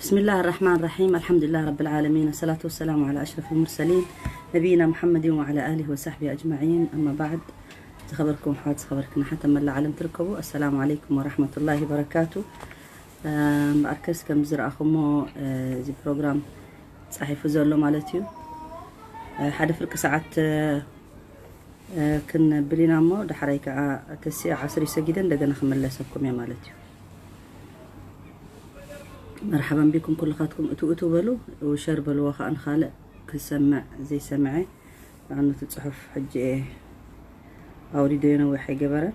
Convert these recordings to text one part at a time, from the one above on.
بسم الله الرحمن الرحيم. الحمد لله رب العالمين. الصلاة والسلام على أشرف المرسلين نبينا محمد وعلى آله وصحبه أجمعين. أما بعد. ዝኸበርኩም ኣሕዋት፣ ዝኸበርክን ኣሓት ኣብ መላእ ዓለም ትርከቡ፣ ኣሰላሙ ዓለይኩም ወራሕመቱላሂ ወበረካቱ። እምበኣርከስ ከም ዝረኣኹሞ፣ እዚ ፕሮግራም ጻሒፉ ዘሎ ማለት እዩ። ሓደ ፍርቂ ሰዓት ክንብል ኢና እሞ፣ ዳሕራይ ከዓ ተሲኣ ዓስሪ ሰጊደ እንደገና ክምለሰኩም እየ ማለት እዩ። መርሓባን ቢኩም ኩልኻትኩም። እቱ እቱ በሉ፣ ሸር በልዎ ከዓ ንኻልእ ክሰምዕ ዘይሰምዐ። ኣኑ እቲ ጽሑፍ ሕጂ እየ ኣውሪደዮ፣ ነዊሕ ኣይገበረን።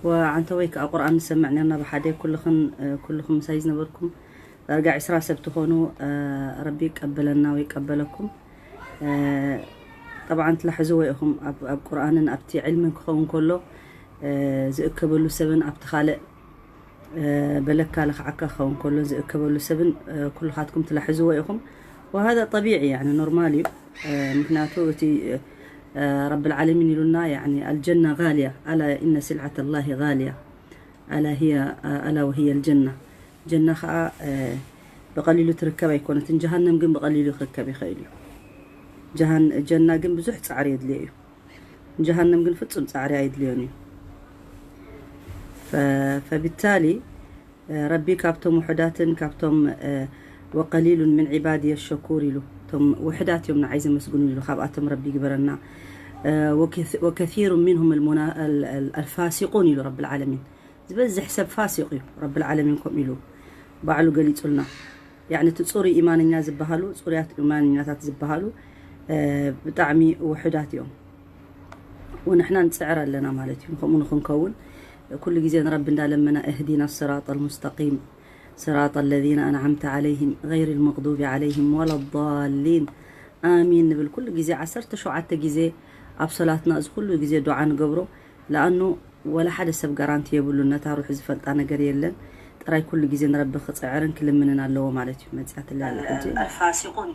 ወዓንተወይ ከዓ ቁርኣን ንሰምዕ ነርና ብሓደ ኩልኽን፣ ኩልኹም ምሳይ ዝነበርኩም። ዳርጋ ዕስራ ሰብ ትኾኑ። ረቢ ይቀበለና ወይ ይቀበለኩም። ጠብዓን ትላሕዝዎ ኢኹም ኣብ፣ ኣብ ቁርኣንን ኣብቲ ዕልምን ክኸውን ከሎ፣ ዝእከበሉ ሰብን ኣብቲ ካልእ በለካ ለኽዓካ ክኸውን ከሎ ዝእከበሉ ሰብን ኩልኻትኩም ትላሕዝዎ ኢኹም። وهذا طبيعي يعني ኖርማል እዩ። ምክንያቱ እቲ ረብ العالمين ኢሉና يعني الجنة غالية ألا إن سلعة الله غالية ألا هي ألا وهي الجنة። ጀና ከዓ ብቐሊሉ ትርከብ ኣይኮነትን። ጀሃነም ግን ብቐሊሉ ክርከብ ይኽእል እዩ። ጀሃን-፣ ጀና ግን ብዙሕ ጻዕሪ የድልዮ እዩ። ጀሃነም ግን ፍጹም ጻዕሪ ኣየድልዮን እዩ። ፈ-፣ ፈቢታሊ ረቢ ካብቶም ውሑዳትን ካብቶም وقليل من عبادي الشكور ኢሉ፣ እቶም ውሑዳት እዮም ንዓይ ዘመስግኑ ኢሉ፣ ካብኣቶም ረቢ ይግበረና። وكث-، وكثير منهم المنا-، ال-، ال-، الفاسقون ኢሉ ረብ العالمين። ዝበዝሕ ሰብ ፋሲቕ እዩ። ረብ العالمين ከምኡ ኢሉ ባዕሉ ገሊጹልና። ያዕኒ እቲ ጽሩይ ኢማንኛ ዝበሃሉ፣ ጽሩያት ኢማንኛታት ዝበሃሉ ብጣዕሚ ውሑዳት እዮም። ወንሕና ንጽዕር ኣለና ማለት እዩ። ከምኡ ንኽንከውን ኩሉ ግዜ ንረቢ እንዳለመና اهدنا الصراط المستقيم صراط الذين أنعمت عليهم غير المغضوب عليهم ولا الضالين آمين ንብል ኩሉ ግዜ ዓሰርተ ሸውዓተ ግዜ ኣብ ሰላትና እዚ ኩሉ ግዜ ዱዓ ንገብሮ። ለኣኑ ወላ ሓደ ሰብ ጋራንቲ የብሉን፣ ነታ ሩሕ ዝፈልጣ ነገር የለን። ጥራይ ኩሉ ግዜ ንረቢ ክጽዕርን ክልምንን ኣለዎ ማለት እዩ። መጽኣትላ ኣላ ሕጂ። الفاسقون።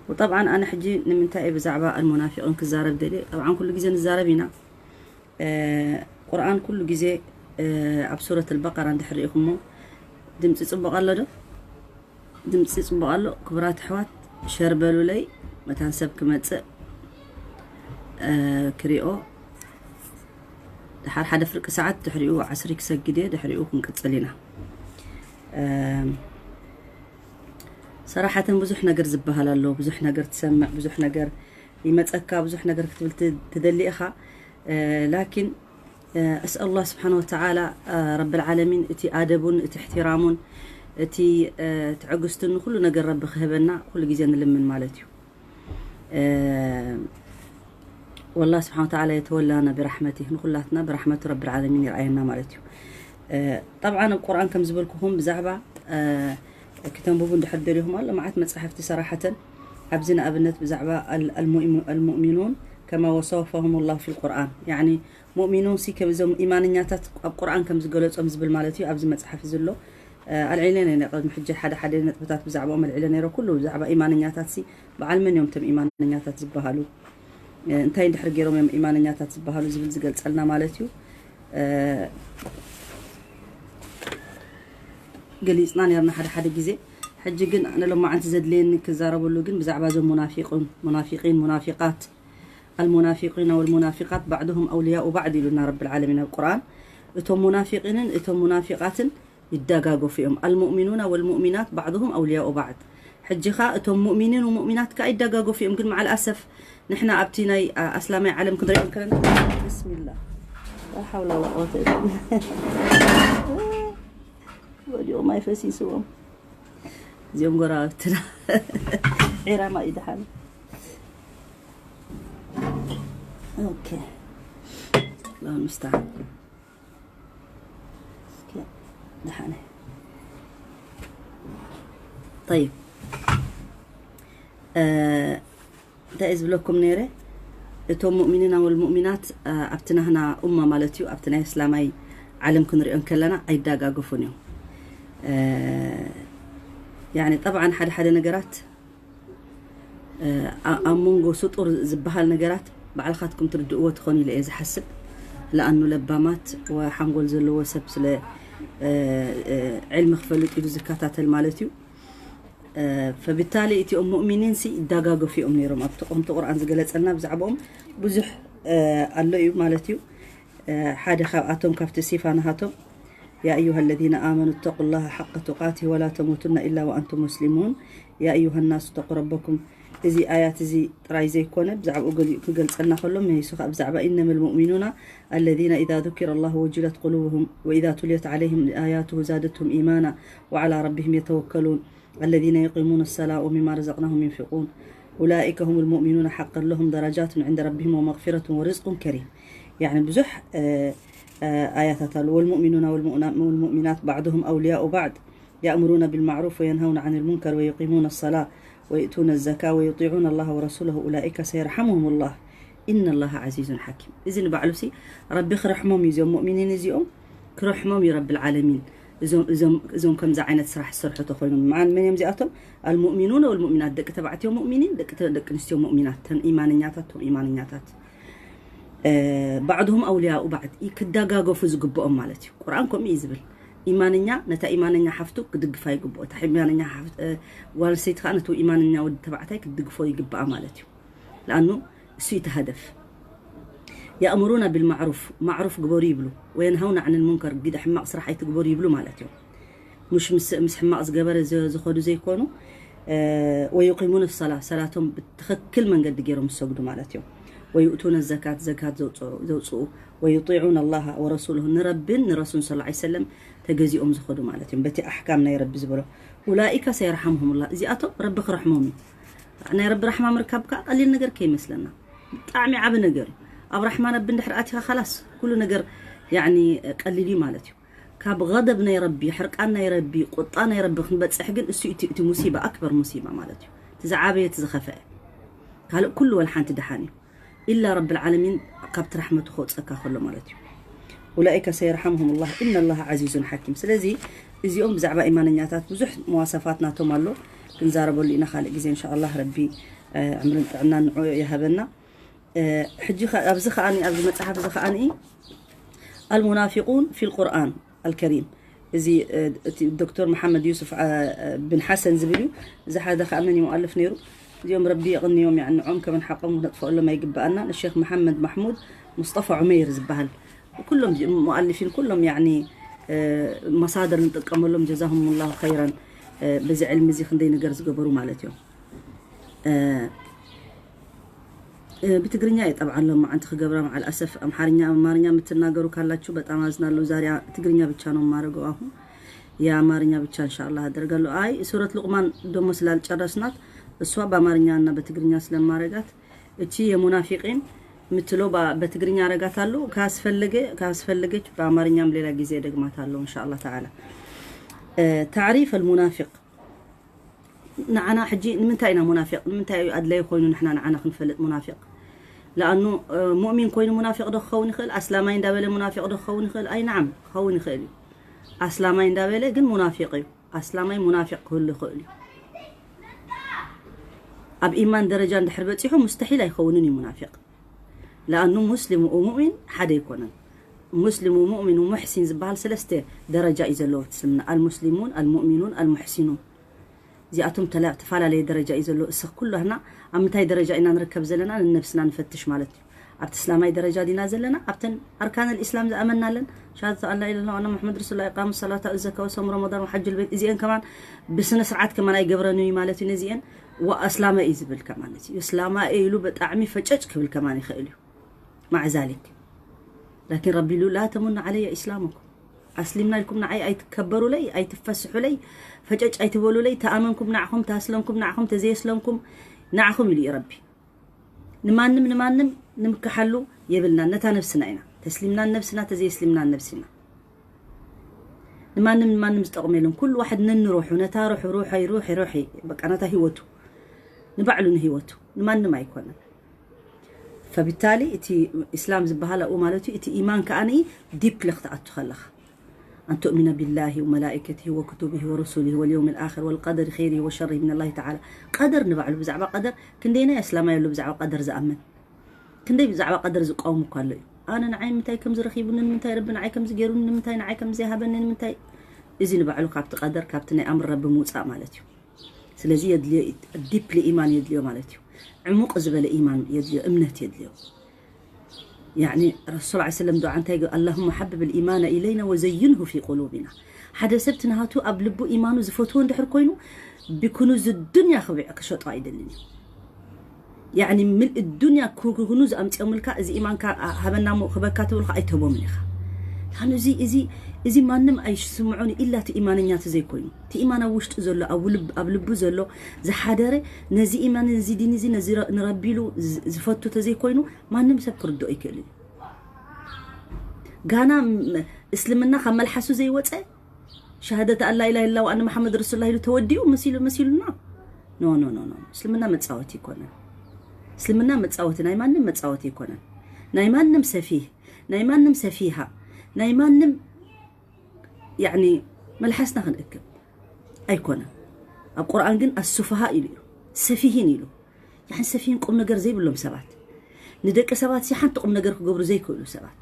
وطبعا ኣነ ሕጂ ንምንታይ እየ ብዛዕባ المنافقين ክዛረብ ደልየ? طبعا ኩሉ ግዜ ንዛረብ ኢና። ቁርኣን ኩሉ ግዜ ኣብ ሱረት البقرة እንድሕር ርኢኹሞ ድምፂ ፅቡቕ ኣሎ ዶ? ድምፂ ፅቡቕ ኣሎ። ክቡራት ኣሕዋት ሸር በሉለይ፣ መታን ሰብ ክመፅእ ክሪኦ። ድሓር ሓደ ፍርቂ ሰዓት ድሕሪኡ ዓስሪ ክሰግድ እየ፣ ድሕሪኡ ክንቅፅል ኢና። ሰራሓተን ብዙሕ ነገር ዝበሃል ኣሎ፣ ብዙሕ ነገር ትሰምዕ፣ ብዙሕ ነገር ይመፀካ፣ ብዙሕ ነገር ክትብል ት-፣ ትደሊ ኢኻ። ላኪን أسأل الله سبحانه وتعالى رب العالمين እቲ ኣደቡን እቲ احترامን እቲ ትዕግስትን ንኩሉ ነገር ረቢ ክህበና ኩሉ ግዜ ንልምን ማለት እዩ። والله سبحانه وتعالى يتولانا برحمته ንኩላትና ብራሕመቱ ረቢ العالمين ይርኣየና ማለት እዩ። طبعا ኣብ ቁርኣን ከም ዝበልኩኹም ብዛዕባ ክተንብቡ እንድሕር ደሊኹም ኣሎ መዓት መጻሕፍቲ ሰራሓተን ኣብዚ ንኣብነት ብዛዕባ المؤمنون كما وصفهم الله في القرآن يعني ሙእሚኑን ሲ ከብዞም ኢማንኛታት ኣብ ቁርኣን ከም ዝገለጾም ዝብል ማለት እዩ። ኣብዚ መጽሓፍ ዘሎ ኣልዒለ ነይረ ቅድሚ ሕጂ ሓደ ሓደ ነጥብታት ብዛዕባኦም ኣልዒለ ነይረ። ኩሉ ብዛዕባ ኢማንኛታት ሲ በዓል መን እዮም እቶም ኢማንኛታት ዝበሃሉ እንታይ እንድሕር ገይሮም እዮም ኢማንኛታት ዝበሃሉ ዝብል ዝገልጸልና ማለት እዩ። ገሊጽና ነርና ሓደ ሓደ ግዜ። ሕጂ ግን ኣነ ሎማዓንቲ ዘድልየኒ ክዛረበሉ ግን ብዛዕባ እዞም ሙናፊቁን ሙናፊቂን ሙናፊቃት المنافقين والمنافقات بعضهم أولياء بعض ኢሉና ረብል ዓለሚን ኣብ ቁርኣን። እቶም ሙናፊቂንን እቶም ሙናፊቃትን ይደጋገፉ እዮም። المؤمنون والمؤمنات بعضهم أولياء بعض። ሕጂ ኸ እቶም ሙእሚኒን ወሙእሚናት ከኣ ይደጋገፉ እዮም። ግን መዓል ኣሰፍ ንሕና ኣብቲ ናይ ኣስላማይ ዓለም ክንሪኦ ከለና ብስሚላ ላ ሓውላ ወላ ቁወተ ኢላ ወዲኦም ኣይፈሲስዎም እዚኦም ጎራብትና ዒራማ ይድሓሉ። ኦኬ ላሁ ልሙስተዓን። እስኪ ደሓነ። ጠይብ። እንታይ እየ ዝብለኩም ነይረ? እቶም ሙእሚኒና ወልሙእሚናት ኣብቲ ናህና ኡማ ማለት እዩ ኣብቲ ናይ እስላማይ ዓለም ክንሪኦ እንከለና ኣይዳጋገፉን እዮም። ያኒ ጠብዓን ሓደ ሓደ ነገራት ኣብ መንጎ ስጡር ዝበሃል ነገራት ባዕልኻትኩም ትርድእዎ ትኾኑ ኢለ እየ ዝሓስብ። ለኣኑ ለባማት ወሓንጎል ዘለዎ ሰብ ስለ ዕልሚ ክፈልጥ እዩ ዝከታተል ማለት እዩ። ፈብታሊ እቲኦም ሙእሚኒን ሲ ይዳጋገፉ እዮም ነይሮም። ኣብቲ ከምቲ ቁርኣን ዝገለጸልና ብዛዕባኦም ብዙሕ ኣሎ እዩ ማለት እዩ። ሓደ ካብኣቶም ካብቲ ሲፋ ናሃቶም يا أيها الذين آمنوا اتقوا الله حق تقاته ولا تموتن إلا وأنتم مسلمون يا أيها الناس اتقوا ربكم እዚ ኣያት እዚ ጥራይ ዘይኮነ ብዛዕባኡ ገሊኡ ክገልጸልና ከሎ መይሱ ከዓ ብዛዕባ إنما المؤمنون الذين إذا ذكر الله وجلت قلوبهم وإذا تليت عليهم آياته زادتهم إيمانا وعلى ربهم يتوكلون الذين يقيمون الصلاة ومما رزقناهم ينفقون أولئك هم المؤمنون حقا لهم درجات عند ربهم ومغفرة ورزق كريم يعني ብዙሕ ኣያታት ኣሎ والمؤمنون والمؤمنات بعضهم أولياء بعض يأمرون بالمعروف وينهون عن المنكر ويقيمون الصلاة ويؤتون الزكاة ويطيعون الله ورسوله أولئك سيرحمهم الله إن الله عزيز حكيم እዚ ንባዕሉ ሲ ረቢ ክረሕሞም እዩ እዚኦም ሙእሚኒን እዚኦም ክረሕሞም እዩ ረቢ العالمين እዞም እዞም እዞም ከምዚ ዓይነት ስራሕ ዝሰርሑ ተኮይኖም ማን መን እዮም እዚኣቶም المؤمنون والمؤمنات ደቂ ተባዕትዮ ሙእሚኒን ደቂ ተ- ደቂ ኣንስትዮ ሙእሚናት ተን ኢማንኛታት ቶም ኢማንኛታት بعضهم أولياء بعض ክደጋገፉ ዝግብኦም ማለት እዩ ቁርኣን ከምኡ እዩ ዝብል ኢማንኛ ነታ ኢማንኛ ሓፍቱ ክድግፋ ይግብኦ እታ ኢማንኛ ሓፍት- እ፣ ጓል ኣንስተይቲ ከዓ ነቲ ኢማንኛ ወዲ ተባዕታይ ክትድግፎ ይግብኣ ማለት እዩ ለኣኑ እሱ እዩ እቲ ሃደፍ يأمرون بالمعروف ማዕሩፍ ግበሩ ይብሉ وينهون عن المنكر ግደ ሕማቕ ስራሕ ኣይትግበሩ ይብሉ ማለት እዮም مش ምስ ምስ ሕማቕ ዝገበረ ዝ- ዝኸዱ ዘይኮኑ ويقيمون الصلاة ሰላቶም ብትኽክል መንገዲ ገይሮም ዝሰግዱ ማለት እዮም ويؤتون الزكاة ዘካት ዘውፅኡ ዘውፅኡ ويطيعون الله ورسوله ንረብን ንረሱል صلى الله عليه وسلم ተገዚኦም ዝኸዱ ማለት እዮም በቲ ኣሕካም ናይ ረቢ ዝበሎ أولئك سيرحمهم الله እዚኣቶም ረቢ ክረሕሞም እዩ ናይ ረቢ ራሕማ ምርካብ ከዓ ቀሊል ነገር ከይመስለና ብጣዕሚ ዓቢ ነገር እዩ ኣብ ራሕማ ረቢ እንድሕር ኣቲኻ خلاص ኩሉ ነገር يعني ቀሊል እዩ ማለት እዩ ካብ غضب ናይ ረቢ ሕርቃን ናይ ረቢ ቁጣ ናይ ረቢ ክንበፅሕ ግን እሱ እቲ እቲ ሙሲባ ኣክበር ሙሲባ ማለት እዩ እቲ ዝዓበየ እቲ ዝኸፍአ ካልእ ኩሉ ወላ ሓንቲ ደሓን እዩ إلا رب العالمين ካብቲ ራሕመቱ ከውፀካ ከሎ ማለት እዩ أولئك سيرحمهم الله إن الله عزيز حكيم ስለዚ እዚኦም ብዛዕባ ኢማንኛታት ብዙሕ መዋሰፋት ናቶም ኣሎ ክንዛረበሉ ኢና ካልእ ግዜ إن شاء الله ረቢ ዕምርን ጥዕናን ንዑ ይሃበና ሕጂ ኣብዚ ከኣ ኣብዚ መፅሓፍ እዚ ከኣ المنافقون في القرآن الكريم እዚ እቲ ዶክተር መሓመድ ዩስፍ ብን ሓሰን ዝብል እዩ እዚ ሓደ ከዓ መን እዩ ሙኣልፍ ነይሩ እዚኦም ረቢ የቕንዮም ንዕኦም ከመን ሓቆም ክነጥፈኣሎም ኣይግበኣና ንሼክ መሓመድ ማሕሙድ ሙስጠፋ ዑመይር ዝበሃል ኩሎም ሙኣልፊን ኩሎም ያኒ መሳደር ንጥቀመሎም ጀዛሁም ላሁ ኸይረን በዚ ዕልሚ እዚ ክንደይ ነገር ዝገበሩ ማለት እዮም ብትግርኛ እየ ጠብዓ ሎም መዓንቲ ክገብራ መዓል ኣሰፍ ኣምሓርኛ ኣማርኛ የምትናገሩ ካላችሁ በጣም አዝናለሁ። ዛሬ ትግርኛ ብቻ ነው የማደርገው አሁን የአማርኛ ብቻ እንሻአላህ አደርጋለሁ። አይ ሱረት ሉቅማን ደግሞ ስላልጨረስናት እሷ በአማርኛ እና በትግርኛ ስለማረጋት እቺ የሙናፊቂን የምትለው በትግርኛ አረጋታለሁ። ካስፈለገ ካስፈለገች በአማርኛም ሌላ ጊዜ ደግማታለሁ እንሻአላህ ተዓላ። تعريف المنافق ንዓና ሕጂ ንምንታይ ኢና ሙናፊቕ ንምንታይ እዩ ኣድላይ ኮይኑ ንሕና ንዓና ክንፈልጥ ሙናፊቕ ለኣኑ ሙእሚን ኮይኑ ሙናፊቕ ዶ ክኸውን ይኽእል ኣስላማይ እንዳበለ ሙናፊቕ ዶ ክኸውን ይኽእል ኣይ ንዓም ክኸውን ይኽእል እዩ ኣስላማይ እንዳበለ ግን ሙናፊቕ እዩ ኣስላማይ ሙናፊቕ ክህሉ ይኽእል እዩ ኣብ ኢማን ደረጃ እንድሕር በፂሑ ሙስተሒል ኣይኸውንን እዩ ሙናፊቕ ለኣኑ ሙስሊም ወሙእሚን ሓደ ኣይኮነን ሙስሊም ወሙእሚን ወሙሕሲን ዝበሃል ሰለስተ ደረጃ እዩ ዘለዎ እስልምና አልሙስሊሙን አልሙእሚኑን አልሙሕሲኑን እዚኣቶም ተፈላለየ ደረጃ እዩ ዘሎ እሰ ኩላህና ኣብ ምንታይ ደረጃ ኢና ንርከብ ዘለና ንነብስና ንፈትሽ ማለት እዩ ኣብቲ እስላማይ ደረጃ ዲና ዘለና ኣብተን ኣርካን ልእስላም ዝኣመናለን ሸሃደት ኣን ላኢላሃ ኢለላህ ዋና ሙሐመድ ረሱሉላህ ኢቃሙ ሰላታ ዘካ ወሰሙ ረመዳን ወሐጅ ልቤት እዚአን ከማን ብስነ ስርዓት ከማን ኣይገብረን እዩ ማለት እዩ ነዚአን ወኣስላመ እዩ ዝብል ከማን እዚ እስላማ ኢሉ ብጣዕሚ ፈጨጭ ክብል ከማን ይኽእል እዩ ማዕዛሊክ ላኪን ረቢ ኢሉ ላ ተሙኑ ዓለየ ኢስላመኩም ኣስሊምና ኢልኩም ንዓይ ኣይትከበሩለይ ኣይትፈስሑለይ ፈጨጭ ኣይትበሉለይ ተኣመንኩም ንዓኹም ተኣስለምኩም ንዓኹም ተዘየስለምኩም ንዓኹም ኢሉ እዩ ረቢ ንማንም ንማንም ንምክሓሉ የብልና ነታ ነብስና ኢና ተስሊምና ነብስና ተዘየስሊምና ነብስና ንማንም ንማንም ዝጠቕሙ የለን ኩሉ ዋሕድ ነንሩሑ ነታ ሩሑ ሩሐይ ሩሒ ሩሒ በቃ ነታ ህይወቱ ንባዕሉ ንህይወቱ ንማንም ኣይኮነን ፈብታሊ እቲ ኢስላም ዝበሃል ኣብኡ ማለት እዩ እቲ ኢማን ከኣ ዲፕሊ ክትኣቱ ከለኻ أن تؤمن بالله وملائكته وكتبه ورسله واليوم الآخر والقدر خيره وشره من الله تعالى قدر ንባዕሉ ብዛዕባ ቀደር ክንደይናይ ኣስላማይ ኣሎ ብዛዕባ ቀደር ዝኣምን ክንደይ ብዛዕባ ቀደር ዝቃወም እኳ ኣሎ እዩ ኣነ ንዓይ ምንታይ ከም ዝረኺቡኒ ንምንታይ ረቢ ንዓይ ከም ዝገይሩኒ ንምንታይ ንዓይ ከም ዘይሃበኒ ንምንታይ እዚ ንባዕሉ ካብቲ ቀደር ካብቲ ናይ ኣምር ረቢ ምውፃእ ማለት እዩ ስለዚ የድልዮ ዲፕሊ ኢማን የድልዮ ማለት እዩ ዕሙቕ ዝበለ ኢማን የድልዮ እምነት የድልዮ يعني الرسول عليه السلام دعاء انت اللهم حبب الايمان الينا وزينه في قلوبنا ሓደ ሰብ ትናሃቱ ኣብ ልቡ ኢማኑ ዝፈትዎ እንድሕር ኮይኑ ብኩኑዝ ዱንያ ክሸጦ ኣይደልን እዩ يعني ምልእ ዱንያ ኩኑዝ ኣምፅኦምልካ እዚ ኢማንካ ሃበና ሞ ክበካ ትብል ከዓ ኣይትህቦምን ኢኻ ታን እዚ እዚ እዚ ማንም ኣይስምዖን ኢላ እቲ ኢማነኛ ተዘይኮይኑ እቲ ኢማን ኣብ ውሽጡ ዘሎ ኣብ ልቡ ዘሎ ዝሓደረ ነዚ ኢማን እዚ ዲን እዚ ነዚ ንረቢሉ ዝፈቱ ተዘይኮይኑ ማንም ሰብ ክርድኦ ይክእል እዩ ጋና እስልምና ካብ መልሓሱ ዘይወፀ ሸሃደት ኣላ ኢላ ኢላ ወኣነ መሓመድ ረሱሉላ ኢሉ ተወዲኡ መሲሉ መሲሉና ኖ ኖ ኖ ኖ እስልምና መፃወቲ ይኮነን እስልምና መፃወቲ ናይ ማንም መፃወቲ ይኮነን ናይ ማንም ሰፊህ ናይ ማንም ሰፊሃ ናይ ማንም ያኒ መልሓስና ክንእክብ ኣይኮነን ኣብ ቁርኣን ግን ኣሱፍሃ ኢሉ እዩ ሰፊሂን ኢሉ ያኒ ሰፊሂን ቁም ነገር ዘይብሎም ሰባት ንደቂ ሰባት ሲ ሓንቲ ቁም ነገር ክገብሩ ዘይክእሉ ሰባት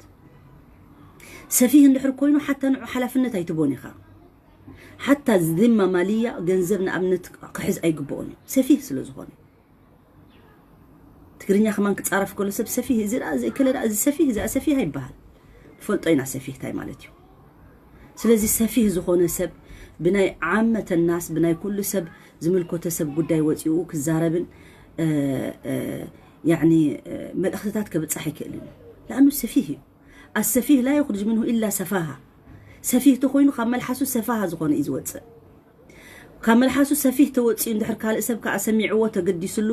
ሰፊህ እንድሕር ኮይኑ ሓታ ንዑ ሓላፍነት ኣይትቦን ኢኻ ሓታ ዝማ ማልያ ገንዘብ ንኣብነት ክሕዝ ኣይግብኦን እዩ ሰፊህ ስለ ዝኾነ ትግርኛ ከማን ክፃረፍ ከሎ ሰብ ሰፊህ እዚ እዚ ከለ እዚ ሰፊህ እዚ ሰፊህ ኣይበሃል ንፈልጦ ኢና ሰፊህ እንታይ ማለት እዩ ስለዚ ሰፊህ ዝኾነ ሰብ ብናይ ዓመተ ናስ ብናይ ኩሉ ሰብ ዝምልኮተ ሰብ ጉዳይ ወፂኡ ክዛረብን ያኒ መልእኽትታት ከብፃሕ ይክእልን ለኣኑ ሰፊህ እዩ ኣሰፊህ ላ የኽርጅ ምንሁ ኢላ ሰፋሃ ሰፊህ ተኮይኑ ካብ መልሓሱ ሰፋሃ ዝኾነ እዩ ዝወፅእ ካብ መልሓሱ ሰፊህ ተወፂኡ እንድሕር ካልእ ሰብ ከዓ ሰሚዕዎ ተገዲስሉ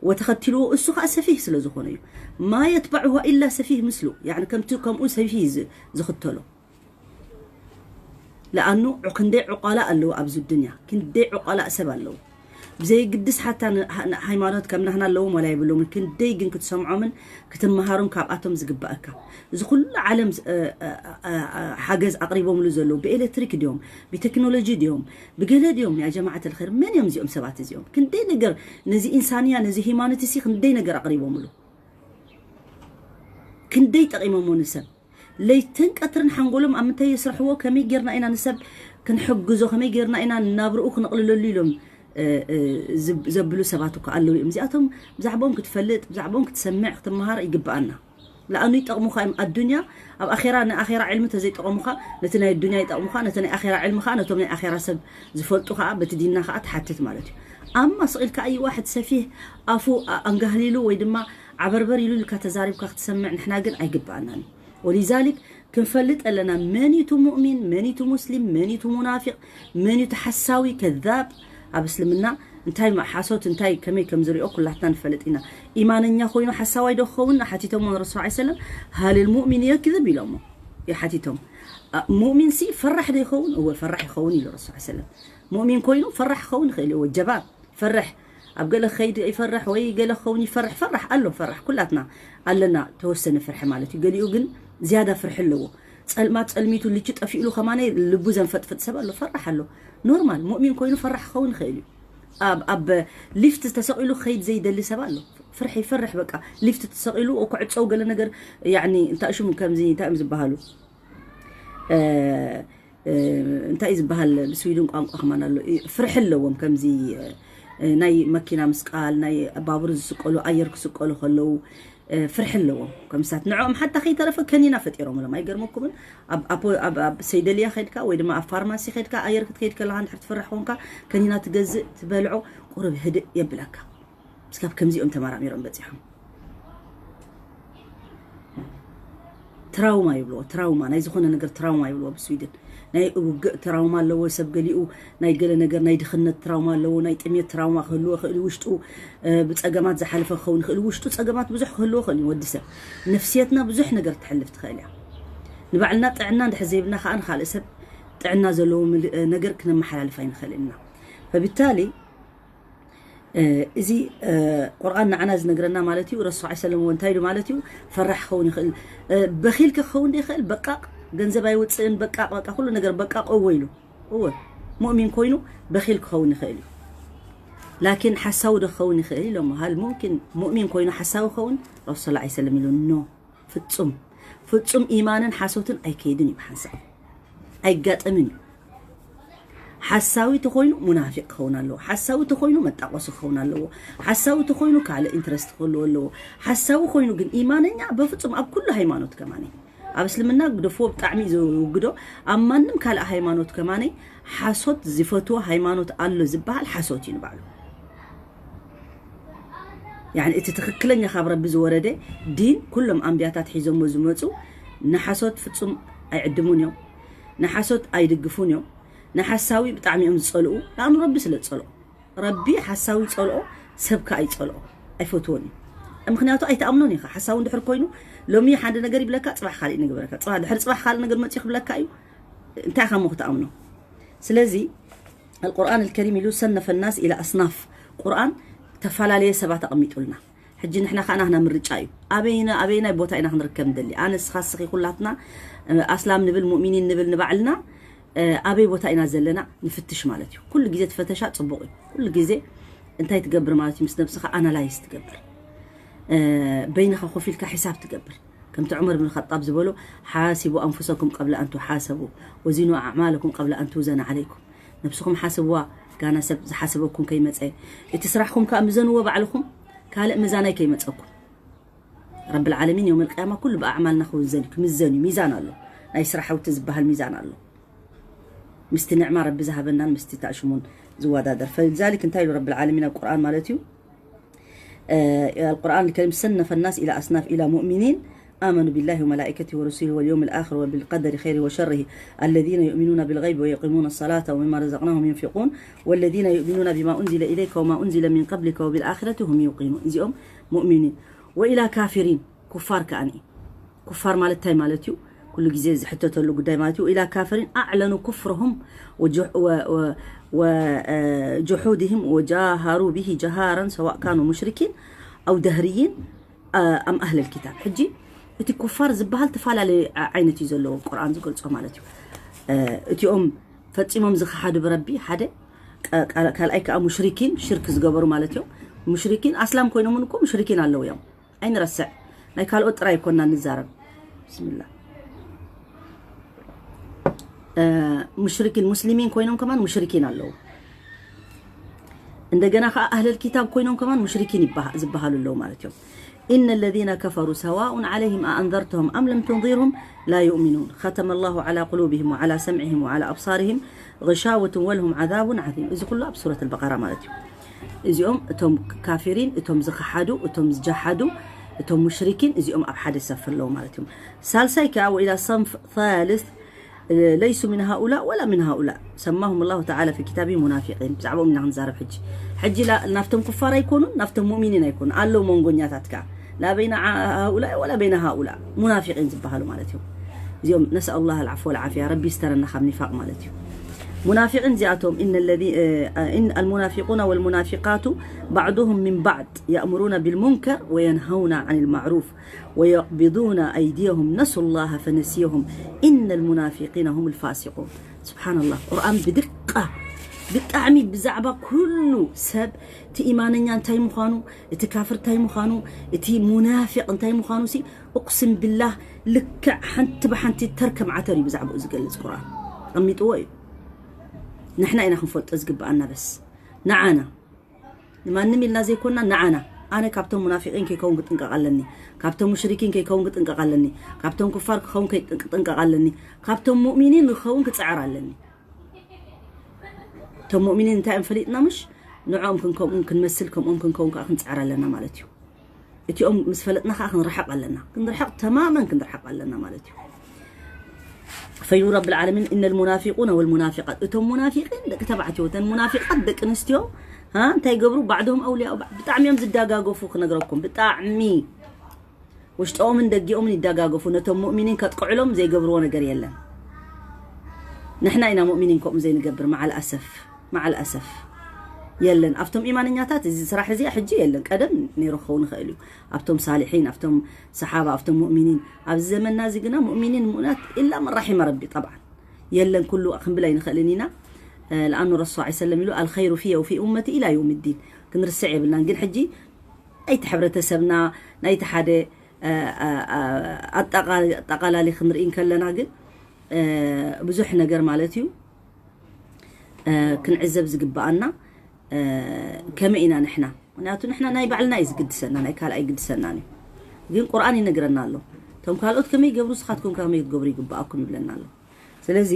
ወተኸቲልዎ እሱ ከዓ ሰፊህ ስለ ዝኾነ እዩ ማ የትባዕዋ ኢላ ሰፊህ ምስሉ ከምቲ ከምኡ ሰፊህ ዝኽተሎ ለኣኑ ክንደይ ዕቋላ ኣለዉ ኣብዚ ዱንያ ክንደይ ዕቋላ ሰብ ኣለዉ ብዘይግድስ ሓታ ሃይማኖት ከም ናህና ኣለዎም ዋላ የብሎምን ክንደይ ግን ክትሰምዖምን ክትመሃሮም ካብኣቶም ዝግባእካ እዚ ኩሉ ዓለም ሓገዝ ኣቕሪቦምሉ ዘለዉ ብኤሌክትሪክ ድዮም ብቴክኖሎጂ ድዮም ብገለ ድዮም ያ ጀማዓት ልኸር መን እዮም እዚኦም ሰባት እዚኦም ክንደይ ነገር ነዚ ኢንሳንያ ነዚ ሂማኖቲ ሲ ክንደይ ነገር ኣቕሪቦምሉ ክንደይ ጠቒሞሞ ንሰብ ለይትን ቀትርን ሓንጎሎም ኣብ ምንታይ የስርሕዎ ከመይ ጌርና ኢና ንሰብ ክንሕግዞ ከመይ ጌርና ኢና ናብርኡ ክንቕልለሉ ኢሎም ዘብሉ ሰባት እኮ ኣለዉ እዮም እዚኣቶም ብዛዕባኦም ክትፈልጥ ብዛዕባኦም ክትሰምዕ ክትመሃር ይግብኣና ለኣኑ ይጠቕሙኻ እዮም ኣዱንያ ኣብ ኣኼራ ንኣኼራ ዕልሚ ተዘይጠቐሙኻ ነቲ ናይ ኣዱንያ ይጠቕሙኻ ነቲ ናይ ኣኼራ ዕልምኻ ነቶም ናይ ኣኼራ ሰብ ዝፈልጡ ከዓ በቲ ዲንና ከዓ ትሓትት ማለት እዩ ኣማ ስቕ ኢልካ ኣይ ዋሕድ ሰፊህ ኣፉ ኣንጋህሊሉ ወይ ድማ ዓበርበር ኢሉ ኢልካ ተዛሪብካ ክትሰምዕ ንሕና ግን ኣይግብኣናን እዩ ወሊዛሊክ ክንፈልጥ ኣለና መን እዩ እቲ ሙእሚን መን እዩ እቲ ሙስሊም መን እዩ እቲ ሙናፊቅ መን እዩ እቲ ሓሳዊ ከዛብ ኣብ እስልምና እንታይ ሓሶት እንታይ ከመይ ከም ዝሪኦ ኩላትና ንፈልጥ ኢና ኢማነኛ ኮይኑ ሓሳዋይ ዶ ክኸውን ሓቲቶሞ ረሱል ዓ ሰለም ሃል ልሙእሚን የክዝብ ኢሎሞ ይሓቲቶም ሙእሚን ሲ ፈራሕ ዶ ይኸውን እወ ፈራሕ ይኸውን ኢሉ ረሱል ዓ ሰለም ሙእሚን ኮይኑ ፈራሕ ክኸውን ይኽእል እዩ ወጀባ ፈርሕ ኣብ ገለ ከይድ ይፈርሕ ወይ ገለ ክኸውን ይፈርሕ ፈራሕ ኣሎ ፈራሕ ኩላትና ኣለና ተወሰነ ፍርሒ ማለት እዩ ገሊኡ ግን ዝያዳ ፍርሒ ኣለዎ ጸልማት ጸልሚቱ ልቹ ጠፊእሉ ከማነ ልቡ ዘንፈጥፍጥ ሰብ ኣሎ ፈራሕ ኣሎ ኖርማል ሙእሚን ኮይኑ ፈራሕ ክኸውን ይኽእል እዩ ኣብ ኣብ ሊፍት ተሰቂሉ ከይድ ዘይደሊ ሰብ ኣሎ ፍርሒ ይፈርሕ በቃ ሊፍት ተሰቂሉ ክዕፀው ገለ ነገር ያኒ እንታይ ሽሙ ከምዚ እንታይ እዮም ዝበሃሉ እንታይ እዩ ዝበሃል ብስዊድን ቋንቋ ከማን ኣሎ ፍርሒ ኣለዎም ከምዚ ናይ መኪና ምስቃል ናይ ባቡር ዝስቀሉ ኣየር ክስቀሉ ከለዉ ፍርሒ ኣለዎም ከምሳት ንዕኦም ሓታ ከይተረፈ ከኒና ፈጢሮምሎም ኣይገርመኩምን ኣብ ሰይደልያ ከድካ ወይ ድማ ኣብ ፋርማሲ ከድካ ኣየር ክትከይድ ከለካ ንድሕር ትፍርሕ ኮንካ ከኒና ትገዝእ ትበልዖ ቁሩብ ህድእ የብለካ ስካብ ከምዚኦም ተመራሚሮም በፂሖም ትራውማ ይብልዎ ትራውማ ናይ ዝኾነ ነገር ትራውማ ይብልዎ ብስዊድን ናይ ውግእ ትራውማ ኣለዎ ሰብ ገሊኡ ናይ ገለ ነገር ናይ ድኽነት ትራውማ ኣለዎ ናይ ጥሜት ትራውማ ክህልዎ ክእል ውሽጡ ብፀገማት ዝሓለፈ ክኸውን ክእል ውሽጡ ፀገማት ብዙሕ ክህልዎ ክእል ወዲ ሰብ ነፍስየትና ብዙሕ ነገር ትሕልፍ ትኽእል እያ ንባዕልና ጥዕና እንድሕር ዘይብልና ከዓ ንካልእ ሰብ ጥዕና ዘለዎ ነገር ክነመሓላልፍ ኣይንኽእል ኢና ፈብታሊ እዚ ቁርኣን ንዓና ዝነግረና ማለት እዩ ረሱ ዓ ሰለም እንታይ ኢሉ ማለት እዩ ፈራሕ ክኸውን ይኽእል በኺል ክኸውን ይኽእል በቃቕ ገንዘብ ኣይውፅእን በቃቕ በቃ ኩሉ ነገር በቃቕ እወ ኢሉ እወ ሙእሚን ኮይኑ በኺል ክኸውን ይኽእል እዩ ላኪን ሓሳዊ ዶ ክኸውን ይኽእል ኢሎሞ ሃል ሙምኪን ሙእሚን ኮይኑ ሓሳዊ ክኸውን ረሱ ላ ሰለም ኢሉ ኖ ፍጹም ፍጹም ኢማንን ሓሶትን ኣይከይድን እዩ። ሓንሳብ ኣይጋጠምን እዩ። ሓሳዊ ተኾይኑ ሙናፊቅ ክኸውን ኣለዎ። ሓሳዊ ተኾይኑ መጣቆሲ ክኸውን ኣለዎ። ሓሳዊ ተኾይኑ ካልእ ኢንትረስት ክህልዎ ኣለዎ። ሓሳዊ ኮይኑ ግን ኢማነኛ በፍጹም ኣብ ኩሉ ሃይማኖት ከማኒ ኣብ እስልምና ግደፍዎ ብጣዕሚ እዩ ዝውግዶ። ኣብ ማንም ካልእ ሃይማኖት ከማኒ ሓሶት ዝፈትዎ ሃይማኖት ኣሎ ዝበሃል ሓሶት እዩ ንባዕሉ። ያኒ እቲ ትኽክለኛ ካብ ረቢ ዝወረደ ዲን ኩሎም ኣንቢያታት ሒዞሞ ዝመፁ ንሓሶት ፍጹም ኣይዕድሙን እዮም። ንሓሶት ኣይድግፉን እዮም። ንሓሳዊ ብጣዕሚ እዮም ዝፀልኡ። ንኣኑ ረቢ ስለ ዝፀልኦ ረቢ ሓሳዊ ይፀልኦ፣ ሰብ ከኣ ይፀልኦ ኣይፈትዎን እዩ። ምክንያቱ ኣይትኣምኖን ኢኻ። ሓሳዊ እንድሕር ኮይኑ ሎሚ ሓደ ነገር ይብለካ፣ ፅባሕ ካልእ ነገር ይብለካ፣ ፅባሕ ድሕሪ ፅባሕ ካልእ ነገር መፂኡ ክብለካ እዩ። እንታይ ኢኻ እሞ ክትኣምኖ? ስለዚ القرآن الكريم ኢሉ ሰነፈ الناس إلى أصناف። ቁርኣን ተፈላለየ ሰባት ኣቐሚጡልና። ሕጂ ንሕና ከኣ ናህና ምርጫ እዩ። ኣበይና ኣበይናይ ቦታ ኢና ክንርከብ ንደሊ? ኣነ ንስኻ ስኺ ኩላትና እ፣ ኣስላም ንብል ሙእሚኒን ንብል ንባዕልና እ፣ ኣበይ ቦታ ኢና ዘለና ንፍትሽ ማለት እዩ። ኩሉ ግዜ ትፈተሻ ጽቡቕ እዩ። ኩሉ ግዜ እንታይ ትገብር ማለት እዩ? ምስ ነብስኻ ኣናላይዝ ትገብር። እ፣ በይንኻ ኮፍ ኢልካ ሒሳብ ትገብር። ከምቲ ዑመር ብን ኸጣብ ዝበሎ ሓሲቡ ኣንፉሰኩም ቀብለ ኣን ትሓሰቡ ወዚኑ ኣዕማለኩም ቀብለ ኣን ትውዘን ዓለይኩም። ነብስኹም ሓስብዋ ጋና ሰብ ዝሓስበኩም ከይመጸ፣ እቲ ስራሕኩም ከኣ ምዘንዎ ባዕልኹም ካልእ ምዛናይ ከይመጸኩም። ረብል ዓለሚን የውመል ቅያማ ኩሉ ብኣዕማልና ክውዘን እዩ፣ ክምዘን እዩ። ሚዛን ኣሎ፣ ናይ ስራሕ ሃውቲ ዝበሃል ሚዛን ኣሎ። ምስቲ ንዕማ ረቢ ዝሃበናን ምስቲ ታእሽሙን ዝወዳደር። فلذلك እንታይ ኢሉ ረብል ዓለሚን ኣብ ቁርኣን ማለት እዩ? آه، القرآن الكريم صنف الناس إلى أصناف، إلى مؤمنين آمنوا بالله وملائكته ورسله واليوم الآخر وبالقدر خيره وشره، الذين يؤمنون بالغيب ويقيمون الصلاة ومما رزقناهم ينفقون، والذين يؤمنون بما أنزل إليك وما أنزل من قبلك وبالآخرة هم يوقنون. እዚኦም ሙእሚኒን። وإلى كافرين، ኩፋር ከኣ። ኩፋር ማለት እንታይ ማለት እዩ? ኩሉ ግዜ ዝሕተተሉ ጉዳይ ማለት እዩ። إلى كافرين أعلنوا كفرهم وجح-، و-، و-، و-، آه، جحودهم وجاهروا به جهارا سواء كانوا مشركين أو دهريين، آه، أم أهل الكتاب. ሕጂ እቲ ኩፋር ዝበሃል ተፈላለየ ዓ-፣ ዓይነት እዩ ዘለዎ ቁርኣን ዝገልጾ ማለት እዩ። እ፣ እቲኦም ፈጺሞም ዝኸሓዱ ብረቢ ሓደ፣ ቃ-፣ ቃ-፣ ካልኣይ ከኣ ሙሽሪኪን ሽርክ ዝገበሩ ማለት እዮም። ሙሽሪኪን ኣስላም ኮይኖም እውን እኮ ሙሽሪኪን ኣለዉ እዮም። ኣይንረስዕ። ናይ ካልኦት ጥራይ ይኮንና ንዛረብ። ብስሚላ። እ፣ ሙሽሪኪን ሙስሊሚን ኮይኖም ከማን ሙሽሪኪን ኣለዉ። እንደገና ከኣ ኣህለል ኪታብ ኮይኖም ከማን ሙሽሪኪን ይበሃ-፣ ዝበሃሉ ኣለዉ ማለት እዮም። إن الذين كفروا سواء عليهم أأنذرتهم أم لم تنذرهم لا يؤمنون ختم الله على قلوبهم وعلى سمعهم وعلى أبصارهم غشاوة ولهم عذاب عظيم። እዚ ኩሉ ኣብ ሱረት البقرة ማለት እዩ። እዚኦም እቶም ካፊሪን፣ እቶም ዝኸሓዱ፣ እቶም ዝጀሓዱ፣ እቶም ሙሽሪኪን እዚኦም ኣብ ሓደ ሰፍ ኣለዉ ማለት እዮም። ሳልሳይ ከኣ وإلى صنف ثالث ليسوا من هؤلاء ولا من هؤلاء سماهم الله تعالى في كتابه منافقين። ብዛዕባኦም ኢና ክንዛረብ ሕጂ። ሕጂ ላ-፣ ናብቶም ኩፋር ኣይኮኑን፣ ናብቶም ሙእሚኒን ኣይኮኑን። ኣለዉ መንጎኛታት ከኣ። لا بين ع-، هؤلاء ولا بين هؤلاء. ሙናፊቂን ዝበሃሉ ማለት እዮም። እዚኦም نسأل الله العفو والعافية። ረቢ ይስተረና ካብ ኒፋቅ ማለት እዩ። ሙናፊቂን እዚኣቶም إن الذي-، እ፣ إن المنافقون والمنافقات بعضهم من بعض يأمرون بالمنكر وينهون عن المعروف ويقبضون أيديهم نسوا الله فنسيهم إن المنافقين هم الفاسقون. سبحان الله. ቁርኣን ብድቃ ብጣዕሚ ብዛዕባ ኩሉ ሰብ እቲ ኢማነኛ እንታይ ምዃኑ፣ እቲ ካፍር እንታይ ምዃኑ፣ እቲ ሙናፊቅ እንታይ ምዃኑ ሲ እቅስም ቢላህ ልክዕ ሓንቲ ብሓንቲ ተር ከም ዓተር እዩ ብዛዕባኡ ዝገልጽ ቁርኣን። ኣቐሚጥዎ እዩ። ንሕና ኢና ክንፈልጦ ዝግብኣና በስ። ንዓና። ንማንም ኢልና ዘይኮንና ንዓና። ኣነ ካብቶም ሙናፊቂን ከይከውን ክጥንቀቕ ኣለኒ። ካብቶም ሙሽሪኪን ከይከውን ክጥንቀቕ ኣለኒ። ካብቶም ኩፋር ክኸውን ከይ-፣ ክጥንቀቕ ኣለኒ። ካብቶም ሙእሚኒን ክኸውን ክጽዕር ኣለኒ። እቶም ሙእሚኒን እንታይ እዮም ፈሊጥና ምሽ? ንዕኦም ክንከምኡን ክንመስል ከምኦም ክንከውን ከኣ ክንጽዕር ኣለና ማለት እዩ። እቲኦም ምስ ፈለጥና ከኣ ክንርሕቕ ኣለና። ክንርሕቕ ተማመን ክንርሕቕ ኣለና ማለት እዩ። فيقول رب العالمين إن المنافقون والمنافقات እቶም ሙናፊቂን ደቂ ተባዕትዮ እተን ሙናፊቃት ደቂ ኣንስትዮ ها እንታይ ይገብሩ بعضهم أولياء بعض ብጣዕሚ እዮም ዝዳጋገፉ ክነግረኩም ብጣዕሚ ውሽጦምን ደጊኦምን ይዳጋገፉ ነቶም ሙእሚኒን ከጥቅዕሎም ዘይገብርዎ ነገር የለን ንሕና ኢና ሙእሚኒን ከምኡ ዘይንገብር مع الأسف مع الأسف የለን ኣብቶም ኢማነኛታት እዚ ስራሕ እዚ ሕጂ የለን ቀደም ነይሩ ክኸውን ይኽእል እዩ ኣብቶም ሳሊሒን ኣብቶም ሰሓባ ኣብቶም ሙእሚኒን ኣብዚ ዘመንና እዚ ግና ሙእሚኒን ሙእሚናት إلا من رحم ربي طبعا የለን ኩሉ ክንብል ኣይንኽእልን ኢና لأنه الرسول صلى الله عليه وسلم ኢሉ الخير في وفي أمتي إلى يوم الدين ክንርስዕ የብልናን ግን ሕጂ ናይቲ ሕብረተሰብና ናይቲ ሓደ ኣጠቓላሊ ክንርኢ እንከለና ግን ብዙሕ ነገር ማለት እዩ ክንዕዘብ ዝግባኣና ከመይ ኢና ንሕና። ምክንያቱ ንሕና ናይ ባዕልና እዩ ዝግድሰና፣ ናይ ካልእ ኣይግድሰናን እዩ። ግን ቁርኣን ይነግረና ኣሎ። እቶም ካልኦት ከመይ ይገብሩ፣ ንስኻትኩም ከመይ ክትገብሩ ይግባኣኩም ይብለና ኣሎ። ስለዚ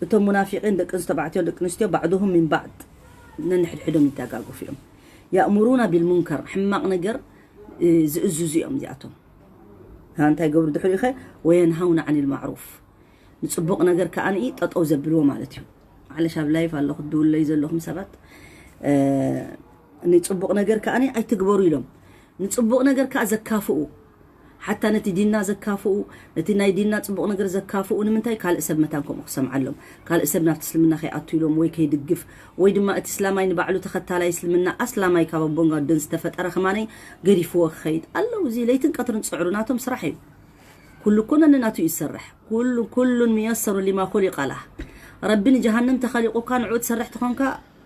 እቶም ሙናፊቂን ደቂ ኣንስትዮ ተባዕትዮ፣ ደቂ ኣንስትዮ ባዕድሁም ሚን ባዕድ፣ ነንሕድሕዶም ይተጋገፉ እዮም። ያእሙሩና ቢልሙንከር፣ ሕማቕ ነገር ዝእዝዙ እዮም እዚኣቶም። እንታይ ገብሩ ድሕሪኡ ኸ? ወየንሃውና ዓኒል ማዕሩፍ፣ ንፅቡቕ ነገር ከኣ ጠጠው ዘብልዎ ማለት እዩ። ማዕለሽ ኣብ ላይፍ ኣለኹ፣ ትድውለይ ዘለኹም ሰባት ንፅቡቕ ነገር ከኣ ኣይትግበሩ ኢሎም። ንፅቡቕ ነገር ከኣ ዘካፍኡ፣ ሓታ ነቲ ዲንና ዘካፍኡ፣ ነቲ ናይ ዲንና ፅቡቕ ነገር ዘካፍኡ። ንምንታይ ካልእ ሰብ መታን ከምኡ ክሰምዓሎም፣ ካልእ ሰብ ናብቲ እስልምና ከይኣቱ ኢሎም ወይ ከይድግፍ፣ ወይ ድማ እቲ እስላማይ ንባዕሉ ተኸታላይ እስልምና ኣስላማይ ካብ ኣቦን ኣደን ዝተፈጠረ ከማነይ ገዲፍዎ ክኸይድ ኣለዉ። እዚ ለይትን ቀትርን ዝፅዕሩ ናቶም ስራሕ እዩ። ኩሉ እኮ ነንናቱ እዩ ዝሰርሕ። ኩሉ ኩሉን ሙየሰሩ ሊማ ኹሊቀ ላህ። ረቢ ንጀሃነም ተኸሊቁካ ንዕኡ ትሰርሕ ተኾንካ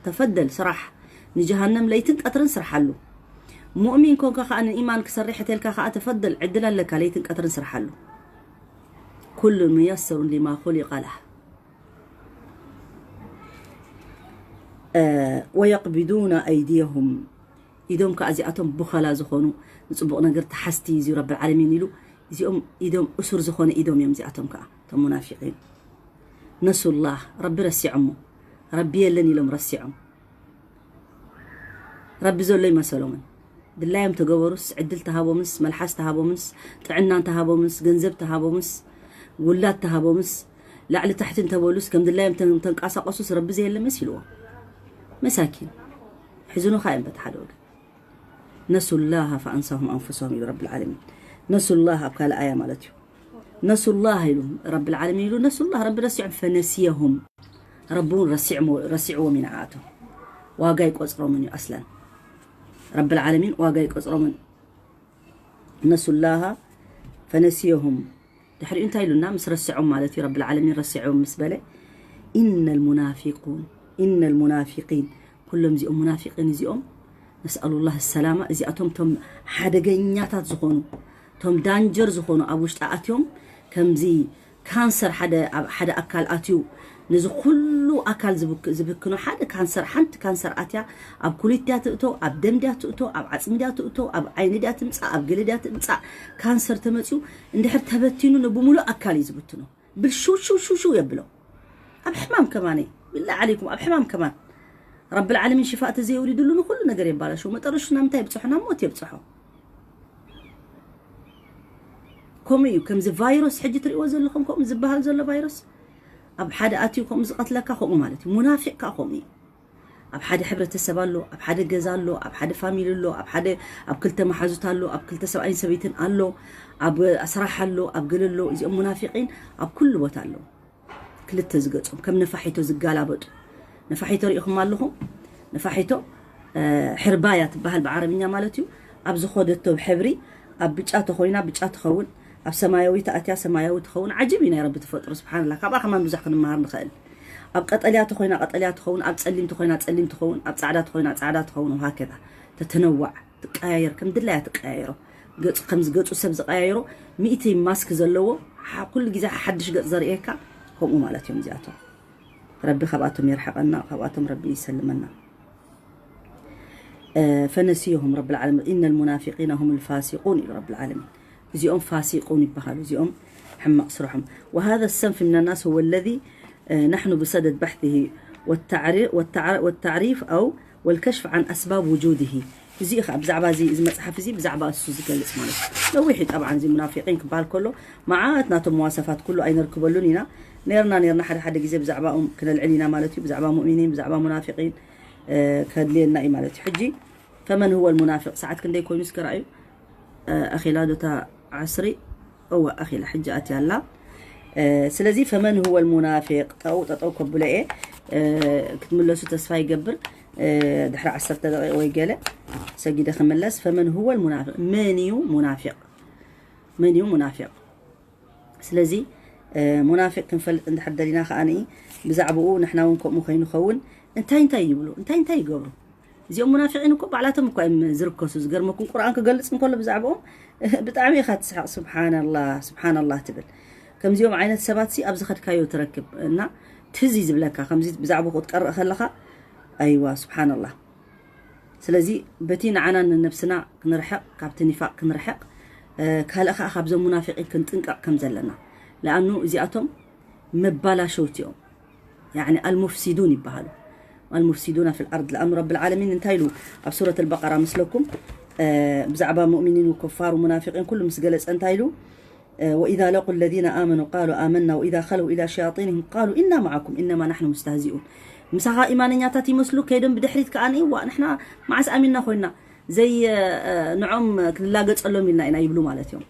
ተፈደል ስራሕ። ንጀሃነም ለይትን ቀትርን ስርሓሉ። ሙእሚን ኮንካ ከኣ ንኢማን ክሰርሕ እተልካ ከኣ ተፈደል ዕድል ኣለካ፣ ለይትን ቀትርን ስርሓሉ። ኩሉን ሙየሰሩን ሊማ ኹሊቀ ላህ። ወየቅቢዱና ኣይድየሁም፣ ኢዶም ከኣ እዚኣቶም ቡኸላ ዝኾኑ፣ ንጽቡቕ ነገር ተሓዝቲ እዩ ረብል ዓለሚን ኢሉ። እዚኦም ኢዶም እሱር ዝኾነ ኢዶም እዮም እዚኣቶም ከኣ፣ እቶም ሙናፊቂን። ነሱላህ፣ ረቢ ረሲዖሞ። ረቢ የለን ኢሎም ረሲዖም። ረቢ ዘሎ ይመሰሎምን። ድላዮም ተገበሩስ፣ ዕድል ተሃቦምስ፣ መልሓስ ተሃቦምስ፣ ጥዕና እንተሃቦምስ፣ ገንዘብ ተሃቦምስ፣ ውላድ ተሃቦምስ፣ ላዕሊ ታሕቲ እንተበሉስ፣ ከም ድላዮም ተን-፣ ተንቀሳቀሱስ፣ ረቢ ዘየለ መሲልዎ። መሳኪን። ሕዝኑኻ እዮም በቲ ሓደ ወገን። ነሱላህ ፈኣንሳሁም ኣንፉሰሁም ይብል ረብል ዓለሚን። ነሱላህ ኣብ ካልእ ኣያ ማለት እዩ። ነሱላህ ኢሉ ረብል ዓለሚን ኢሉ፣ ነሱላህ ረቢ ረሲዖም፣ ፈነሲየሁም። ረቢ እውን ረሲዕሞ-፣ ረሲዕዎም እዩ ንዓኣቶም። ዋጋ ይቆጽሮምን እዩ ኣስለን። ረብል ዓለሚን ዋጋ ይቆጽሮምን። ነሱላህ ፈነሲየሁም። ድሕሪኡ እንታይ ኢሉና? ምስ ረስዖም ማለት እዩ። ረብል ዓለሚን ረስዖም ምስ በለ፣ ኢነል ሙናፊቁን፣ ኢነል ሙናፊቂን፣ ኩሎም እዚኦም ሙናፊቂን እዚኦም፣ ነስኣሉላህ ሰላማ፣ እዚኣቶም ቶም ሓደገኛታት ዝኾኑ፣ ቶም ዳንጀር ዝኾኑ፣ ኣብ ውሽጢ ኣትዮም ከምዚ ካንሰር ሓደ፣ ኣብ ሓደ ኣካል ኣትዩ ነዚ ኩሉ ኣካል ዝብክ-፣ ዝብክኖ ሓደ ካንሰር፣ ሓንቲ ካንሰር ኣትያ ኣብ ኩሊት ድያ ትእቶ፣ ኣብ ደም ድያ ትእቶ፣ ኣብ ዓጽሚ ድያ ትእቶ፣ ኣብ ዓይኒ ድያ ትምጻእ፣ ኣብ ገለ ድያ ትምጻእ፣ ካንሰር ተመጽዩ እንድሕር ተበቲኑ ንብሙሉእ ኣካል እዩ ዝብትኖ። ብል ሽው ሽው ሽው ሽው የብሎ። ኣብ ሕማም ከማን፣ ቢላ ዓለይኩም፣ ኣብ ሕማም ከማን። ረብል ዓለሚን ሽፋእ ተዘየውሪድሉ ንኹሉ ነገር የባላሽው። መጠረሹ ናምንታይ የብጽሖ? ናብ ሞት የብጽሖ። ከምኡ እዩ። ከምዚ ቫይረስ ሕጂ ትርእይዎ ዘለኹም፣ ከምኡ ዝበሃል ዘሎ ቫይረስ፣ ኣብ ሓደ ኣትዩ ከምኡ ዝቐትለካ ከምኡ ማለት እዩ። ሙናፊቕ ከኣ ከምኡ እዩ። ኣብ ሓደ ሕብረተሰብ ኣሎ፣ ኣብ ሓደ ገዛ ኣሎ፣ ኣብ ሓደ ፋሚሊ ኣሎ፣ ኣብ ሓደ፣ ኣብ ክልተ መሓዙት ኣሎ፣ ኣብ ክልተ ሰብኣይን ሰበይትን ኣሎ፣ ኣብ ስራሕ ኣሎ፣ ኣብ ገለ ኣሎ። እዚኦም ሙናፊቂን ኣብ ኩሉ ቦታ ኣለዉ። ክልተ ዝገጾም ከም ነፋሒቶ ዝጋላበጡ። ነፋሒቶ ሪኢኹም ኣለኹም? ነፋሒቶ፣ እ፣ ሕርባያ ትበሃል ብዓረብኛ ማለት እዩ። ኣብ ዝኾደቶ ሕብሪ፣ ኣብ ብጫ ተኾይና ብጫ ትኸውን፣ ኣብ ሰማያዊ ተኣትያ ሰማያዊ ትኸውን። ዓጂብ እዩ ናይ ረቢ ተፈጥሮ፣ ስብሓንላህ። ካብኣ ከማን ብዙሕ ክንመሃር ንኽእል። ኣብ ቀጠልያ ተኾይና ቀጠልያ ትኸውን፣ ኣብ ጸሊም ተኾይና ጸሊም ትኸውን፣ ኣብ ጻዕዳ ተኾይና ጻዕዳ ትኸውን፣ ወሃከዛ። ተተነዋዕ፣ ትቀያየር፣ ከም ድላያ ትቀያየሮ። ገጹ፣ ከምዚ ገጹ ሰብ ዝቀያየሮ፣ ሚእቲ ማስክ ዘለዎ፣ ሓ-፣ ኩሉ ግዜ ሓድሽ ገጽ ዘርእየካ፣ ከምኡ ማለት እዮም እዚኣቶም። ረቢ ካብኣቶም የርሕቐና፣ ካብኣቶም ረቢ ይሰልመና። እ፣ ፈነሲየሁም ረብል ዓለሚን፣ ኢነል ሙናፊቂነ ሁሙል ፋሲቁን ኢሉ ረብል ዓለሚን። እዚኦም ፋሲቁን ይበሃሉ፣ እዚኦም ሕማቕ ስርሖም። وهذا الصنف من الناس هو الذي، እ፣ نحن بصدد بحثه والتعري-، والتع-، والتعريف أو والكشف عن أسباب وجوده። እዚ እዩ ኸዓ ብዛዕባ እዚ፣ እዚ መጽሓፍ እዚ ብዛዕባ እሱ ዝገልጽ ማለት እዩ። ነዊሕ እዩ ጠብዓን እዚ ሙናፊቂን ክበሃል ከሎ መዓት ናቶም መዋሰፋት ኩሉ ኣይነርክበሉን ኢና። ነርና፣ ነርና ሓደ ሓደ ግዜ ብዛዕባኦም ክነልዕል ኢና ማለት እዩ። ብዛዕባ ሙእሚኒን፣ ብዛዕባ ሙናፊቂን፣ እ፣ ከድልየና እዩ ማለት እዩ። ሕጂ ፈመን ሁወ ልሙናፊቅ? ሰዓት ክንደይ ኮይኑ እስከ ረኣዩ። እ፣ ኣኺላ ዶታ ዓስሪ፣ እወ፣ ኣኺላ ሕጂ ኣትያ ኣላ። እ፣ ስለዚ ፈመን ሁወ ልሙናፊቅ? ጠው ጠጠው ከብሎ እየ። እ፣ ክትምለሱ ተስፋ ይገብር። እ፣ ድሕሪ ዓሰርተ ደቂቕ ወይ ገለ ሰጊደ ክምለስ። ፈመን ሁወ ልሙናፊቅ? መን እዩ ሙናፊቅ? መን እዩ ሙናፊቅ? ስለዚ፣ እ፣ ሙናፊቅ ክንፈልጥ እንድሕር ደሊና ከኣ ብዛዕባኡ ንሕና እውን ከምኡ ከይንኸውን እንታይ እንታይ ይብሉ? እንታይ እንታይ ይገብሩ? እዚኦም ሙናፊቂን እኮ ባዕላቶም እኮ እዮም ዝርከሱ። ዝገርመኩም፣ ቁርኣን ክገልጽ እንከሎ ብዛዕባኦም ብጣዕሚ ኢኻ ትስሕቕ። ስብሓንላህ፣ ስብሓንላህ ትብል። ከምዚኦም ዓይነት ሰባት ሲ ኣብ ዝኸድካዮ ትረክብ እና ትዝ እዩ ዝብለካ። ከምዚ ብዛዕባኡ ክትቀርእ ከለኻ፣ ኣይዋ፣ ስብሓንላህ። ስለዚ በቲ ንዓና ንነብስና ክንርሕቕ፣ ካብቲ ኒፋቕ ክንርሕቕ፣ ካልእ ከዓ ካብዞም ሙናፊቂን ክንጥንቀቕ ከም ዘለና። ለኣኑ እዚኣቶም መባላሸውቲ እዮም። ያኒ ኣልሙፍሲዱን ይበሃሉ። ኣልሙፍሲዱና ፊል ኣርድ። ለኣኑ ረብል ዓለሚን እንታይ ኢሉ ኣብ ሱረት ኣልበቀራ ምስለኩም ብዛዕባ ሙእሚኒን ወኩፋር ወሙናፊቂን ኩሉ ምስ ገለጸ እንታይ ኢሉ? ወኢዛ ለቁ ለዚነ ኣመኑ ቃሉ ኣመና ወኢዛ ኸለው ኢላ ሸያጢንህም ቃሉ ኢና መዓኩም ኢነማ ናሕኑ ሙስተህዚኡን። ምሳኻ ኢማነኛታት ይመስሉ ከይዶም ብድሕሪት ከኣ እዋ ንሕና መዓስ ኣሚንና ኮይና ዘይ ንዖም ክንላገጸሎም ኢልና ኢና ይብሉ ማለት እዮም።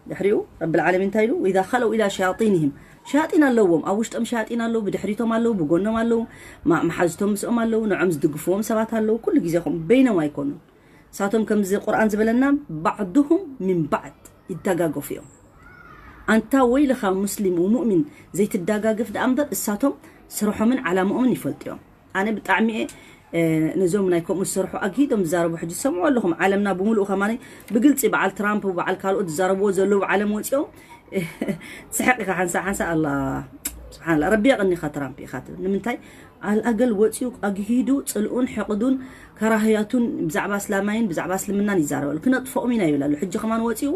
ድሕሪኡ ረብል ዓለሚን እንታይ ኢሉ? ወኢዛ ኸለው ኢላ ሸያጢንህም፣ ሸያጢን ኣለዎም፣ ኣብ ውሽጦም ሸያጢን ኣለዉ፣ ብድሕሪቶም ኣለዉ፣ ብጎኖም ኣለዉ፣ ማ- መሓዝቶም ምስኦም ኣለዉ፣ ንዖም ዝድግፍዎም ሰባት ኣለዉ። ኩሉ ግዜ ኹም በይኖም ኣይኮኑን። ንሳቶም ከምዚ ቁርኣን ዝበለና ባዕድሁም ሚን ባዕድ ይደጋገፉ እዮም። ኣንታ ወይልኻ ሙስሊም ወሙእሚን ዘይትደጋግፍ ደኣ እምበር እሳቶም ስርሖምን ዓላምኦምን ይፈልጡ እዮም። ኣነ ብጣዕሚ እየ ነዞም ናይ ከምኡ ዝሰርሑ ኣግሂዶም ዝዛረቡ ሕጂ ዝሰምዑ ኣለኹም። ዓለምና ብምሉኡ ከማኒ ብግልፂ በዓል ትራምፕ በዓል ካልኦት ዝዛረብዎ ዘለዉ ዓለም ወፂኦም ትስሕቕ ኢኻ ሓንሳ ሓንሳ ኣላ። ስብሓንላ ረቢ የቐኒኻ ትራምፕ ኢኻ ትብል ንምንታይ? ኣልኣገል ወፂኡ ኣግሂዱ ፅልኡን ሕቕዱን ከራህያቱን ብዛዕባ እስላማይን ብዛዕባ እስልምናን ይዛረበሉ። ክነጥፈኦም ኢና ይብል ኣሎ። ሕጂ ከማን ወፂኡ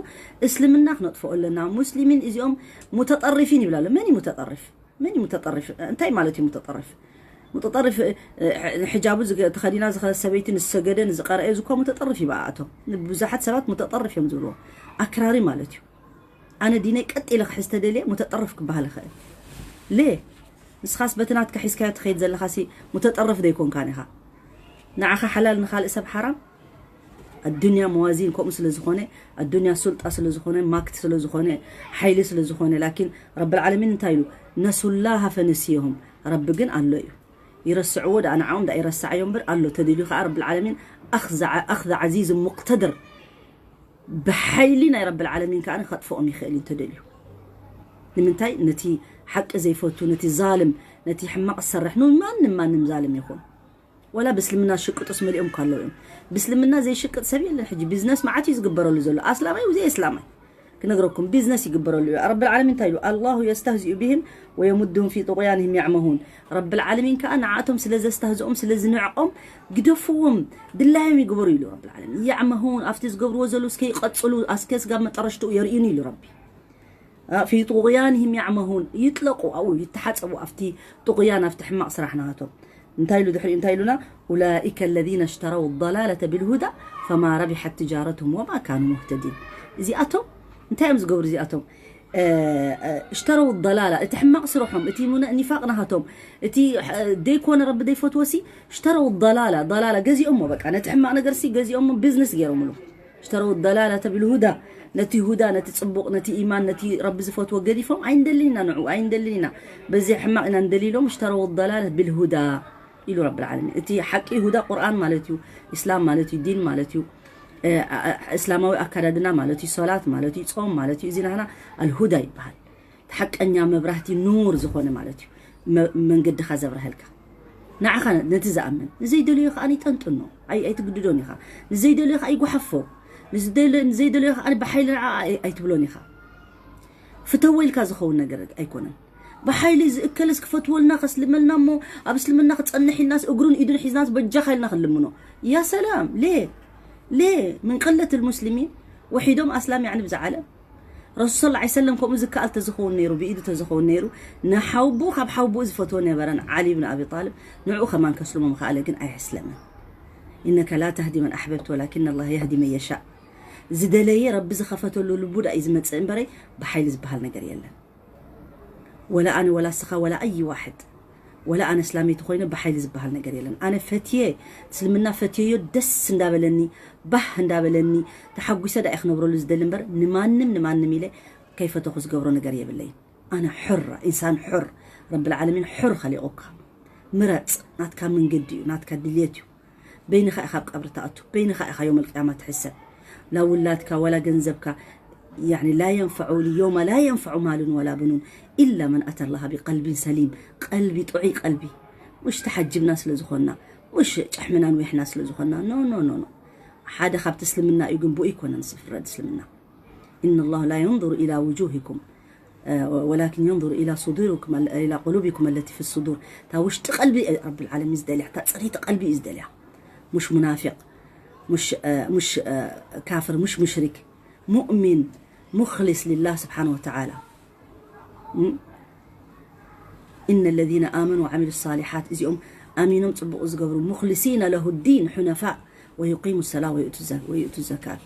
እስልምና ክነጥፈኦ ኣለና፣ ሙስሊሚን እዚኦም ሙተጠርፊን ይብል ኣሎ። መን እዩ ሙተጠርፍ? መን እዩ ሙተጠርፍ? እንታይ ማለት እዩ ሙተጠርፍ? ሙተጠርፍ ሕጃቡ ተኸዲና ዝኸ ሰበይቲ ንዝሰገደ ንዝቀረአ ዝኳ ሙተጠርፍ ይበኣቶም። ብዙሓት ሰባት ሙተጠርፍ እዮም ዝብልዎ፣ ኣክራሪ ማለት እዩ። ኣነ ዲነይ ቀጥ ኢለ ክሕዝ ተደልየ ሙተጠርፍ ክበሃል ይኽእል ሌ? ንስኻስ በቲ ናትካ ሒዝካዮ ትኸይድ ዘለኻሲ ሙተጠርፍ ዘይኮንካን ኢኻ። ንዓኻ ሓላል ንኻልእ ሰብ ሓራም። ኣዱንያ መዋዚን ከምኡ ስለ ዝኾነ፣ ኣዱንያ ሱልጣ ስለ ዝኾነ፣ ማክት ስለ ዝኾነ፣ ሓይሊ ስለ ዝኾነ። ላኪን ረብል ዓለሚን እንታይ ኢሉ? ነሱላሃ ፈነሲየሁም። ረቢ ግን ኣሎ እዩ። ይረስዕዎ ደኣ ንዓኦም ደኣ ይረስዓዮ እምበር ኣሎ ተደልዩ ከዓ ረብል ዓለሚን ኣኽዘ ዓዚዝ ሙቅተድር ብሓይሊ ናይ ረብል ዓለሚን ከዓ ከጥፍኦም ይኽእል እዩ እንተደልዩ። ንምንታይ? ነቲ ሓቂ ዘይፈቱ፣ ነቲ ዛልም፣ ነቲ ሕማቕ ዝሰርሕ ንማንም ማንም ዛልም ይኹን ወላ ብእስልምና ሽቅጡስ መሊኦም ካለው እዮም። ብእስልምና ዘይሽቅጥ ሰብ የለን። ሕጂ ቢዝነስ መዓት እዩ ዝግበረሉ ዘሎ ኣስላማይ ወይ ዘይእስላማይ ክነግረኩም ቢዝነስ ይግበረሉ እዩ። ረብል ዓለሚን እንታይ ኢሉ? ኣላሁ የስተህዚኡ ቢህም ወየሙድሁም ፊ ጡቅያንህም ያዕመሁን። ረብል ዓለሚን ከዓ ንዓቶም ስለ ዘስተህዝኦም ስለ ዝንዕቆም ግደፍዎም ድላዮም ይግበሩ ኢሉ ረብል ዓለሚን። ያዕመሁን ኣብቲ ዝገብርዎ ዘለዉ እስከ ይቐፅሉ ኣስከ ስጋብ መጠረሽትኡ የርእዩን ኢሉ ረቢ። ፊ ጡቅያንህም ያዕመሁን ይጥለቁ ኣብኡ ይተሓፀቡ ኣብቲ ጡቅያን ኣብቲ ሕማቕ ስራሕ ናቶም። እንታይ ኢሉ ድሕሪኡ እንታይ ኢሉና? ኡላኢከ ለዚነ ሽተረው ضላለተ ብልሁዳ ፈማ ረቢሐት ትጃረትሁም ወማ ካኑ ሙህተዲን። እዚኣቶም እንታይ እዮም ዝገብሩ እዚኣቶም? እሽተረው ضላላ እቲ ሕማቕ ስርሖም እቲ ኒፋቅ ናሃቶም እቲ ደይኮነ ረቢ ደይፈትወሲ ሽተረው ضላላ ضላላ ገዚኦሞ በቃ ነቲ ሕማቕ ነገር ሲ ገዚኦሞ ቢዝነስ ገይሮምሉ። ሽተረው ضላለተ ብልሁዳ ነቲ ሁዳ ነቲ ፅቡቕ ነቲ ኢማን ነቲ ረቢ ዝፈትዎ ገዲፎም ኣይንደልን ኢና ንዑ ኣይንደልን ኢና በዚ ሕማቕ ኢና ንደሊ ኢሎም ሽተረው ضላለተ ብልሁዳ ኢሉ ረብል ዓለሚን። እቲ ሓቂ ሁዳ ቁርኣን ማለት እዩ፣ ኢስላም ማለት እዩ፣ ዲን ማለት እዩ፣ እስላማዊ ኣካዳድና ማለት እዩ፣ ሶላት ማለት እዩ፣ ጾም ማለት እዩ። እዚ ናህና ኣልሁዳ ይበሃል። ሓቀኛ መብራህቲ ኑር ዝኾነ ማለት እዩ። መንገድኻ ዘብረሀልካ ንዓኻ ነቲ ዝኣምን ንዘይደልዮ ከዓ ይጠንጥኖ ኣይትግድዶን ኢኻ። ንዘይደልዮ ከዓ ይጓሓፎ። ንዘይደልዮ ከዓ ብሓይሊ ንዓ ኣይትብሎን ኢኻ። ፍተወ ኢልካ ዝኸውን ነገር ኣይኮነን። ብሓይሊ ዝእከልስ ክፈትወልና ከስልመልና እሞ ኣብ እስልምና ክፀንሕ ኢልናስ እግሩን ኢዱን ሒዝናስ በጃኻ ኢልና ክንልምኖ። ያ ሰላም ሌ ሌ ምን ቅለት ልሙስሊሚን ወሒዶም ኣስላም ያዕኒ ብዛ ዓለም ረሱል ሰለላሁ ዐለይሂ ወሰለም ከምኡ ዝከኣል ተዝኸውን ነይሩ ብኢዱ ተዝኸውን ነይሩ ንሓውቡኡ ካብ ሓውቡኡ ዝፈትዎ ነበረን ዓሊ ብን ኣቢ ጣልብ ንዕኡ ከማን ከስልሞ ምኸኣለ ግን ኣይሕስለመን። ኢነከ ላ ተህዲ መን ኣሕበብት ወላኪን ኣላህ የህዲ መን የሻእ። ዝደለየ ረቢ ዝኸፈተሉ ልቡ ዳ እዩ ዝመፅእ እምበረይ ብሓይሊ ዝበሃል ነገር የለን። ወላ ኣነ ወላ ስኻ ወላ ኣይ ዋሕድ ወላ ኣነ እስላመይቲ ኮይነ ብሓይሊ ዝበሃል ነገር የለን። ኣነ ፈትየ እስልምና ፈትየዮ ደስ እንዳበለኒ ባህ እንዳበለኒ ተሓጒሰ ዳኣ ክነብረሉ ዝደሊ እምበር ንማንም ንማንም ኢለ ከይፈተኹ ዝገብሮ ነገር የብለይን። ኣነ ሕር ኢንሳን ሕር ረብል ዓለሚን ሕር ከሊቑካ ምረፅ። ናትካ መንገዲ እዩ ናትካ ድልየት እዩ። በይንኻ ኢኻ ኣብ ቀብሪ ትኣቱ በይንኻ ኢኻ ዮም ኣልቅያማ ትሕሰብ። ላ ውላድካ ወላ ገንዘብካ يعني لا ينفع يوم لا ينفع مال ولا بنون إلا من أتى الله بقلب سليم. ቀልቢ ጥዑይ ቀልቢ مش ተሓጅብና ስለ ዝኾንና ውሽ ጨሕምና ንዊሕና ስለ ዝኾንና። ኖ ኖ ኖ ኖ ሓደ ካብቲ እስልምና እዩ፣ ግን ብኡ ይኮነን ዝፍረድ እስልምና። إن الله لا ينظر إلى وجوهكم ولكن ينظر إلى صدوركم إلى قلوبكم التي في الصدور. تا وش تقلبي رب العالمين ازدليا، تا صريت قلبي ازدليا. مش منافق، مش مش كافر، مش مشرك، مؤمن مخلص لله سبحانه وتعالى. إن الذين آمنوا وعملوا الصالحات، እዚኦም ኣሚኖም ጽቡቕ ዝገብሩ، مخلصين له الدين حنفاء ويقيموا الصلاة ويؤتوا الزكاة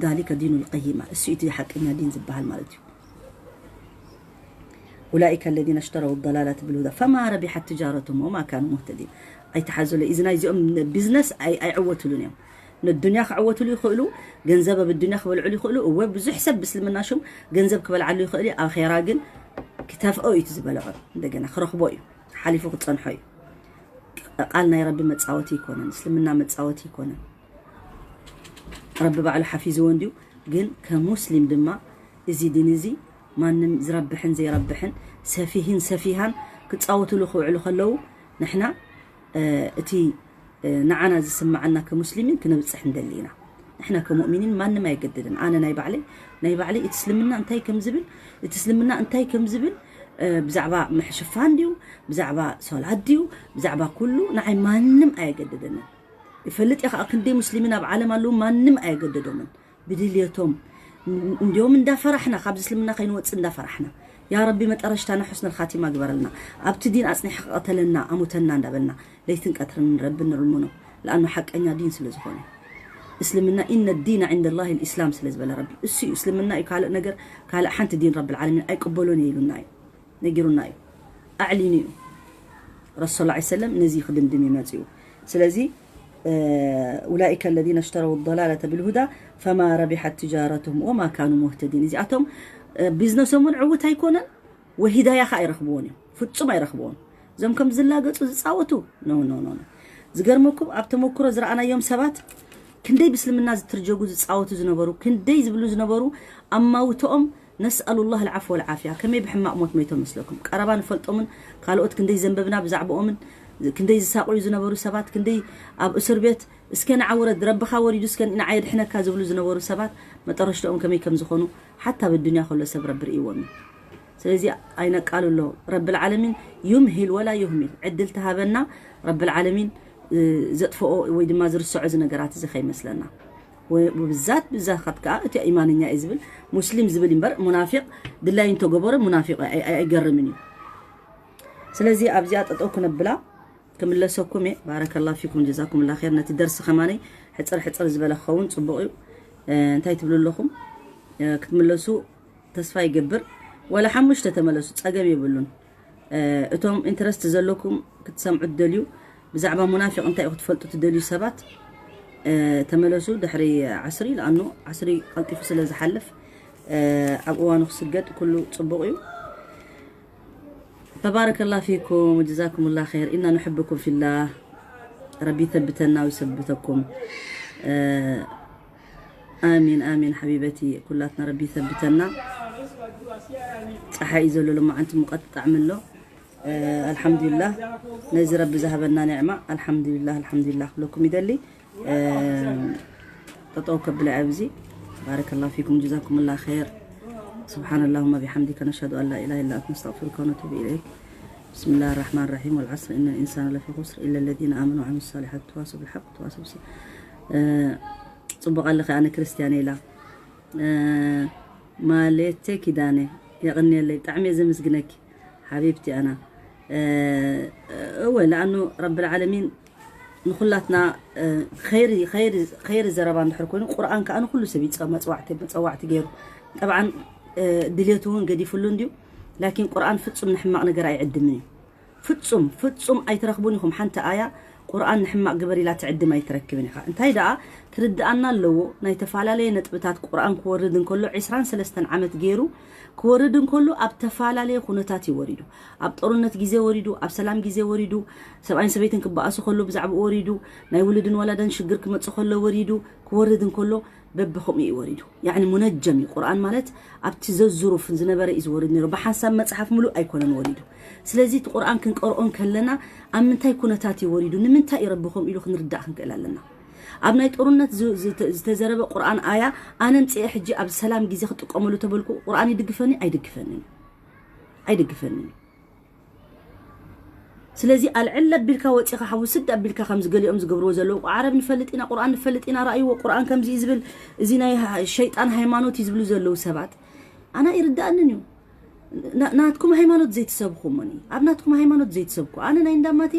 ذلك دين القيمة، እሱ እቲ ሓቀኛ ዲን ዝበሃል ማለት እዩ። أولئك الذين اشتروا الضلالة بالهدى فما ربحت تجارتهم وما كانوا مهتدين። ኣይተሓዘሉ፣ እዚ ናይ እዚኦም ቢዝነስ ኣይዕወትሉን እዮም። ንዱንያ ክዕወትሉ ይኽእሉ፣ ገንዘብ ኣብ ዱንያ ክበልዕሉ ይኽእሉ። እወ ብዙሕ ሰብ ብእስልምና ሽም ገንዘብ ክበልዓሉ ይኽእል እዩ። ኣኼራ ግን ክተፍኦ እዩ ዝበልዖ፣ እንደገና ክረኽቦ እዩ፣ ሓሊፉ ክጸንሖ እዩ። ቃል ናይ ረቢ መጻወቲ ይኮነን፣ እስልምና መጻወቲ ይኮነን። ረቢ ባዕሉ ሓፊዝዎ እንድዩ። ግን ከሙስሊም ድማ እዚ ዲን እዚ ማንም ዝረብሕን ዘይረብሕን ሰፊህን ሰፊሃን ክጻወትሉ ክውዕሉ ከለዉ ንሕና እቲ ንዓና ዝስምዓና ከሙስሊሚን ክነብጽሕ ንደሊ ኢና። ንሕና ከሙእሚኒን ማንም ኣየገድድን። ኣነ ናይ ባዕለይ ናይ ባዕለይ እቲ እስልምና እንታይ ከም ዝብል እቲ እስልምና እንታይ ከም ዝብል ብዛዕባ ምሕሽፋን ድዩ ብዛዕባ ሶላት ድዩ ብዛዕባ ኩሉ ንዓይ ማንም ኣየገድድንን። ይፈልጥ እየ ከዓ ክንደይ ሙስሊሚን ኣብ ዓለም ኣለዉ ማንም ኣየገደዶምን። ብድልየቶም እንዲዮም እንዳፈራሕና ካብዚ እስልምና ከይንወፅእ እንዳፈራሕና ያ ረቢ መጠረሽታና ሑስነል ኻቲማ ግበረልና። ኣብቲ ዲን ኣፅኒሕ ቀተለና ኣሙተና እንዳበልና ለይትን ቀትርን ንረቢ ንርምኖ። ለኣኑ ሓቀኛ ዲን ስለ ዝኾነ እስልምና إن الدين عند الله الإسلام ስለ ዝበለ ረቢ እሱ እዩ እስልምና እዩ። ካልእ ነገር ካልእ ሓንቲ ዲን ረቢ ዓለሚን ኣይቅበሎን እየ ኢሉና እዩ ነጊሩና እዩ ኣዕሊኑ እዩ። ረሱል ላ ሰለም ነዚ ክድምድም ይመፅኡ። ስለዚ أولئك الذين اشتروا الضلالة بالهدى فما ربحت تجارتهم وما كانوا مهتدين። እዚኣቶም ቢዝነሶም እውን ዕውት ኣይኮነን ወሂዳያ ከዓ ኣይረኽብዎን እዮም። ፍጹም ኣይረኽብዎን። እዞም ከም ዝላገጹ ዝጻወቱ ኖ ኖ ኖ። ዝገርመኩም ኣብ ተመክሮ ዝረኣናዮም ሰባት ክንደይ ብእስልምና ዝትርጀጉ ዝጻወቱ ዝነበሩ ክንደይ ዝብሉ ዝነበሩ ኣማውትኦም ነስኣሉ ላህ ልዓፍ ወልዓፍያ። ከመይ ብሕማቕ ሞት መይቶም መስለኩም? ቀረባ ንፈልጦምን ካልኦት ክንደይ ዘንበብና ብዛዕባኦምን ክንደይ ዝሳቆዩ ዝነበሩ ሰባት ክንደይ ኣብ እስር ቤት እስከ ንዓውረድ ረብኻ ወሪዱ እስከ ንዓየድሕነካ ዝብሉ ዝነበሩ ሰባት መጠረሽተኦም ከመይ ከም ዝኾኑ ሓታ ብዱንያ ከሎ ሰብ ረቢ ርእይዎም እዩ። ስለዚ ኣይነቃልሎ። ረብል ዓለሚን ዩምሂል ወላ ዩህሚል ዕድል ተሃበና። ረብል ዓለሚን ዘጥፍኦ ወይ ድማ ዝርስዖ እዚ ነገራት እዚ ከይመስለና። ብብዛት ብዛት ከዓ እቲ ኢማንኛ እዩ ዝብል ሙስሊም ዝብል እምበር ሙናፊቅ ድላይ እንተገበረ ሙናፊቅ ኣይገርምን እዩ። ስለዚ ኣብዚኣ ጠጠው ክነብላ ክምለሰኩም እየ። ባረከላ ፊኩም ጀዛኩም ላ ር። ነቲ ደርሲ ከማነይ ሕፅር ሕፅር ዝበለ ክኸውን ፅቡቕ እዩ። እንታይ ትብሉ ኣለኹም? ክትምለሱ ተስፋ ይገብር። ወላ ሓሙሽተ ተመለሱ፣ ጸገም የብሉን። እቶም ኢንትረስት ዘለኩም ክትሰምዑ ትደልዩ፣ ብዛዕባ ሙናፊቕ እንታይ ክትፈልጡ ትደልዩ ሰባት ተመለሱ። ድሕሪ ዓስሪ፣ ለኣኑ ዓስሪ ቀልጢፉ ስለ ዝሓልፍ ኣብ እዋኑ ክስገድ ኩሉ ጽቡቕ እዩ። ተባረከላ ፊኩም ወጀዛኩም ላ ር። ኢና ንሕብኩም ፊላ። ረቢ ይተብተና ወይሰብተኩም። ኣሚን ኣሚን ሓቢበቲ ኩላትና ረቢ ይሰብተና። ፀሓይ እዩ ዘሎ ሎማዓንቲ ሙቐት ብጣዕሚ ኣሎ። ኣልሓምዱሊላህ ነዚ ረቢ ዝሃበና ኒዕማ ኣልሓምዱሊላህ ኣልሓምዱሊላህ ክብለኩም ይደሊ። ጠጠው ከብለ ኣብዚ ባረከላሁ ፊኩም ጀዛኩሙላህ ኸይር። سبحان اللهم بحمدك نشهد أن لا إله إلا أنت نستغفرك ونتوب إليك. بسم الله الرحمن الرحيم والعصر إن الإنسان لفي خسر إلا الذين آمنوا وعملوا الصالحات وتواصوا بالحق وتواصوا بالصبر. ጽቡቕ ኣለኺ ኣነ ክርስትያን ኢላ ማሌቴ ኪዳነ የቕንየለይ ብጣዕሚ እየ ዘመስግነኪ ሓቢብቲ ኣና እወ ለኣኑ ረብል ዓለሚን ንኹላትና ኸይሪ ዘረባ እንድሕር ኮይኑ ቁርኣን ከዓ ንኩሉ ሰብ ይፀ መፅዋዕቲ መፀዋዕቲ ገይሩ ጠብዓን ድልየቱ እውን ገዲፍሉ እንድዩ ላኪን ቁርኣን ፍፁም ንሕማቕ ነገር ኣይዕድምን እዩ ፍፁም ፍፁም ኣይትረኽቡን ኢኹም ሓንቲ ኣያ ቁርኣን ንሕማቕ ግበር ኢላ ትዕድም ኣይትረክብን ኢኻ እንታይ ደኣ ክርድኣና ኣለዎ። ናይ ተፈላለየ ነጥብታት ቁርኣን ክወርድ እንከሎ ዕስራን ሰለስተን ዓመት ገይሩ ክወርድ እንከሎ ኣብ ተፈላለየ ኩነታት እዩ ወሪዱ። ኣብ ጦርነት ግዜ ወሪዱ፣ ኣብ ሰላም ግዜ ወሪዱ፣ ሰብኣይን ሰበይትን ክበኣሱ ከሎ ብዛዕባኡ ወሪዱ፣ ናይ ውሉድን ወላደን ሽግር ክመጽእ ከሎ ወሪዱ፣ ክወርድ እንከሎ በብኸምኡ እዩ ወሪዱ። ያዕኒ ሙነጀም እዩ። ቁርኣን ማለት ኣብቲ ዘዙሩፍ ዝነበረ እዩ ዝወርድ ነይሩ። ብሓንሳብ መጽሓፍ ምሉእ ኣይኮነን ወሪዱ። ስለዚ እቲ ቁርኣን ክንቀርኦ እንከለና ኣብ ምንታይ ኩነታት እዩ ወሪዱ፣ ንምንታይ እዩ ረቢ ከምኡ ኢሉ ክንርዳእ ክንክእል ኣለና። ኣብ ናይ ጦርነት ዝ- ዝተ- ዝተዘረበ ቁርኣን ኣያ ኣነ ምፅኤ ሕጂ ኣብ ሰላም ግዜ ክጥቀመሉ ተበልኩ ቁርኣን ይድግፈኒ ኣይድግፈንን? ኣይድግፈንን። ስለዚ ኣልዕል ኣቢልካ ወፂኻ ሓዊ ስድ ኣቢልካ ከምዚ ገሊኦም ዝገብርዎ ዘለዉ ዓረብ ንፈልጥ ኢና፣ ቁርኣን ንፈልጥ ኢና፣ ረኣይዎ ቁርኣን ከምዚ እዩ ዝብል፣ እዚ ናይ ሃ- ሸይጣን ሃይማኖት እዩ ዝብሉ ዘለዉ ሰባት ኣና ይርዳእንን እዩ። ና- ናትኩም ሃይማኖት ዘይትሰብኹ እሞኒ ኣብ ናትኩም ሃይማኖት ዘይትሰብኩ ኣነ ናይ እንዳማቴ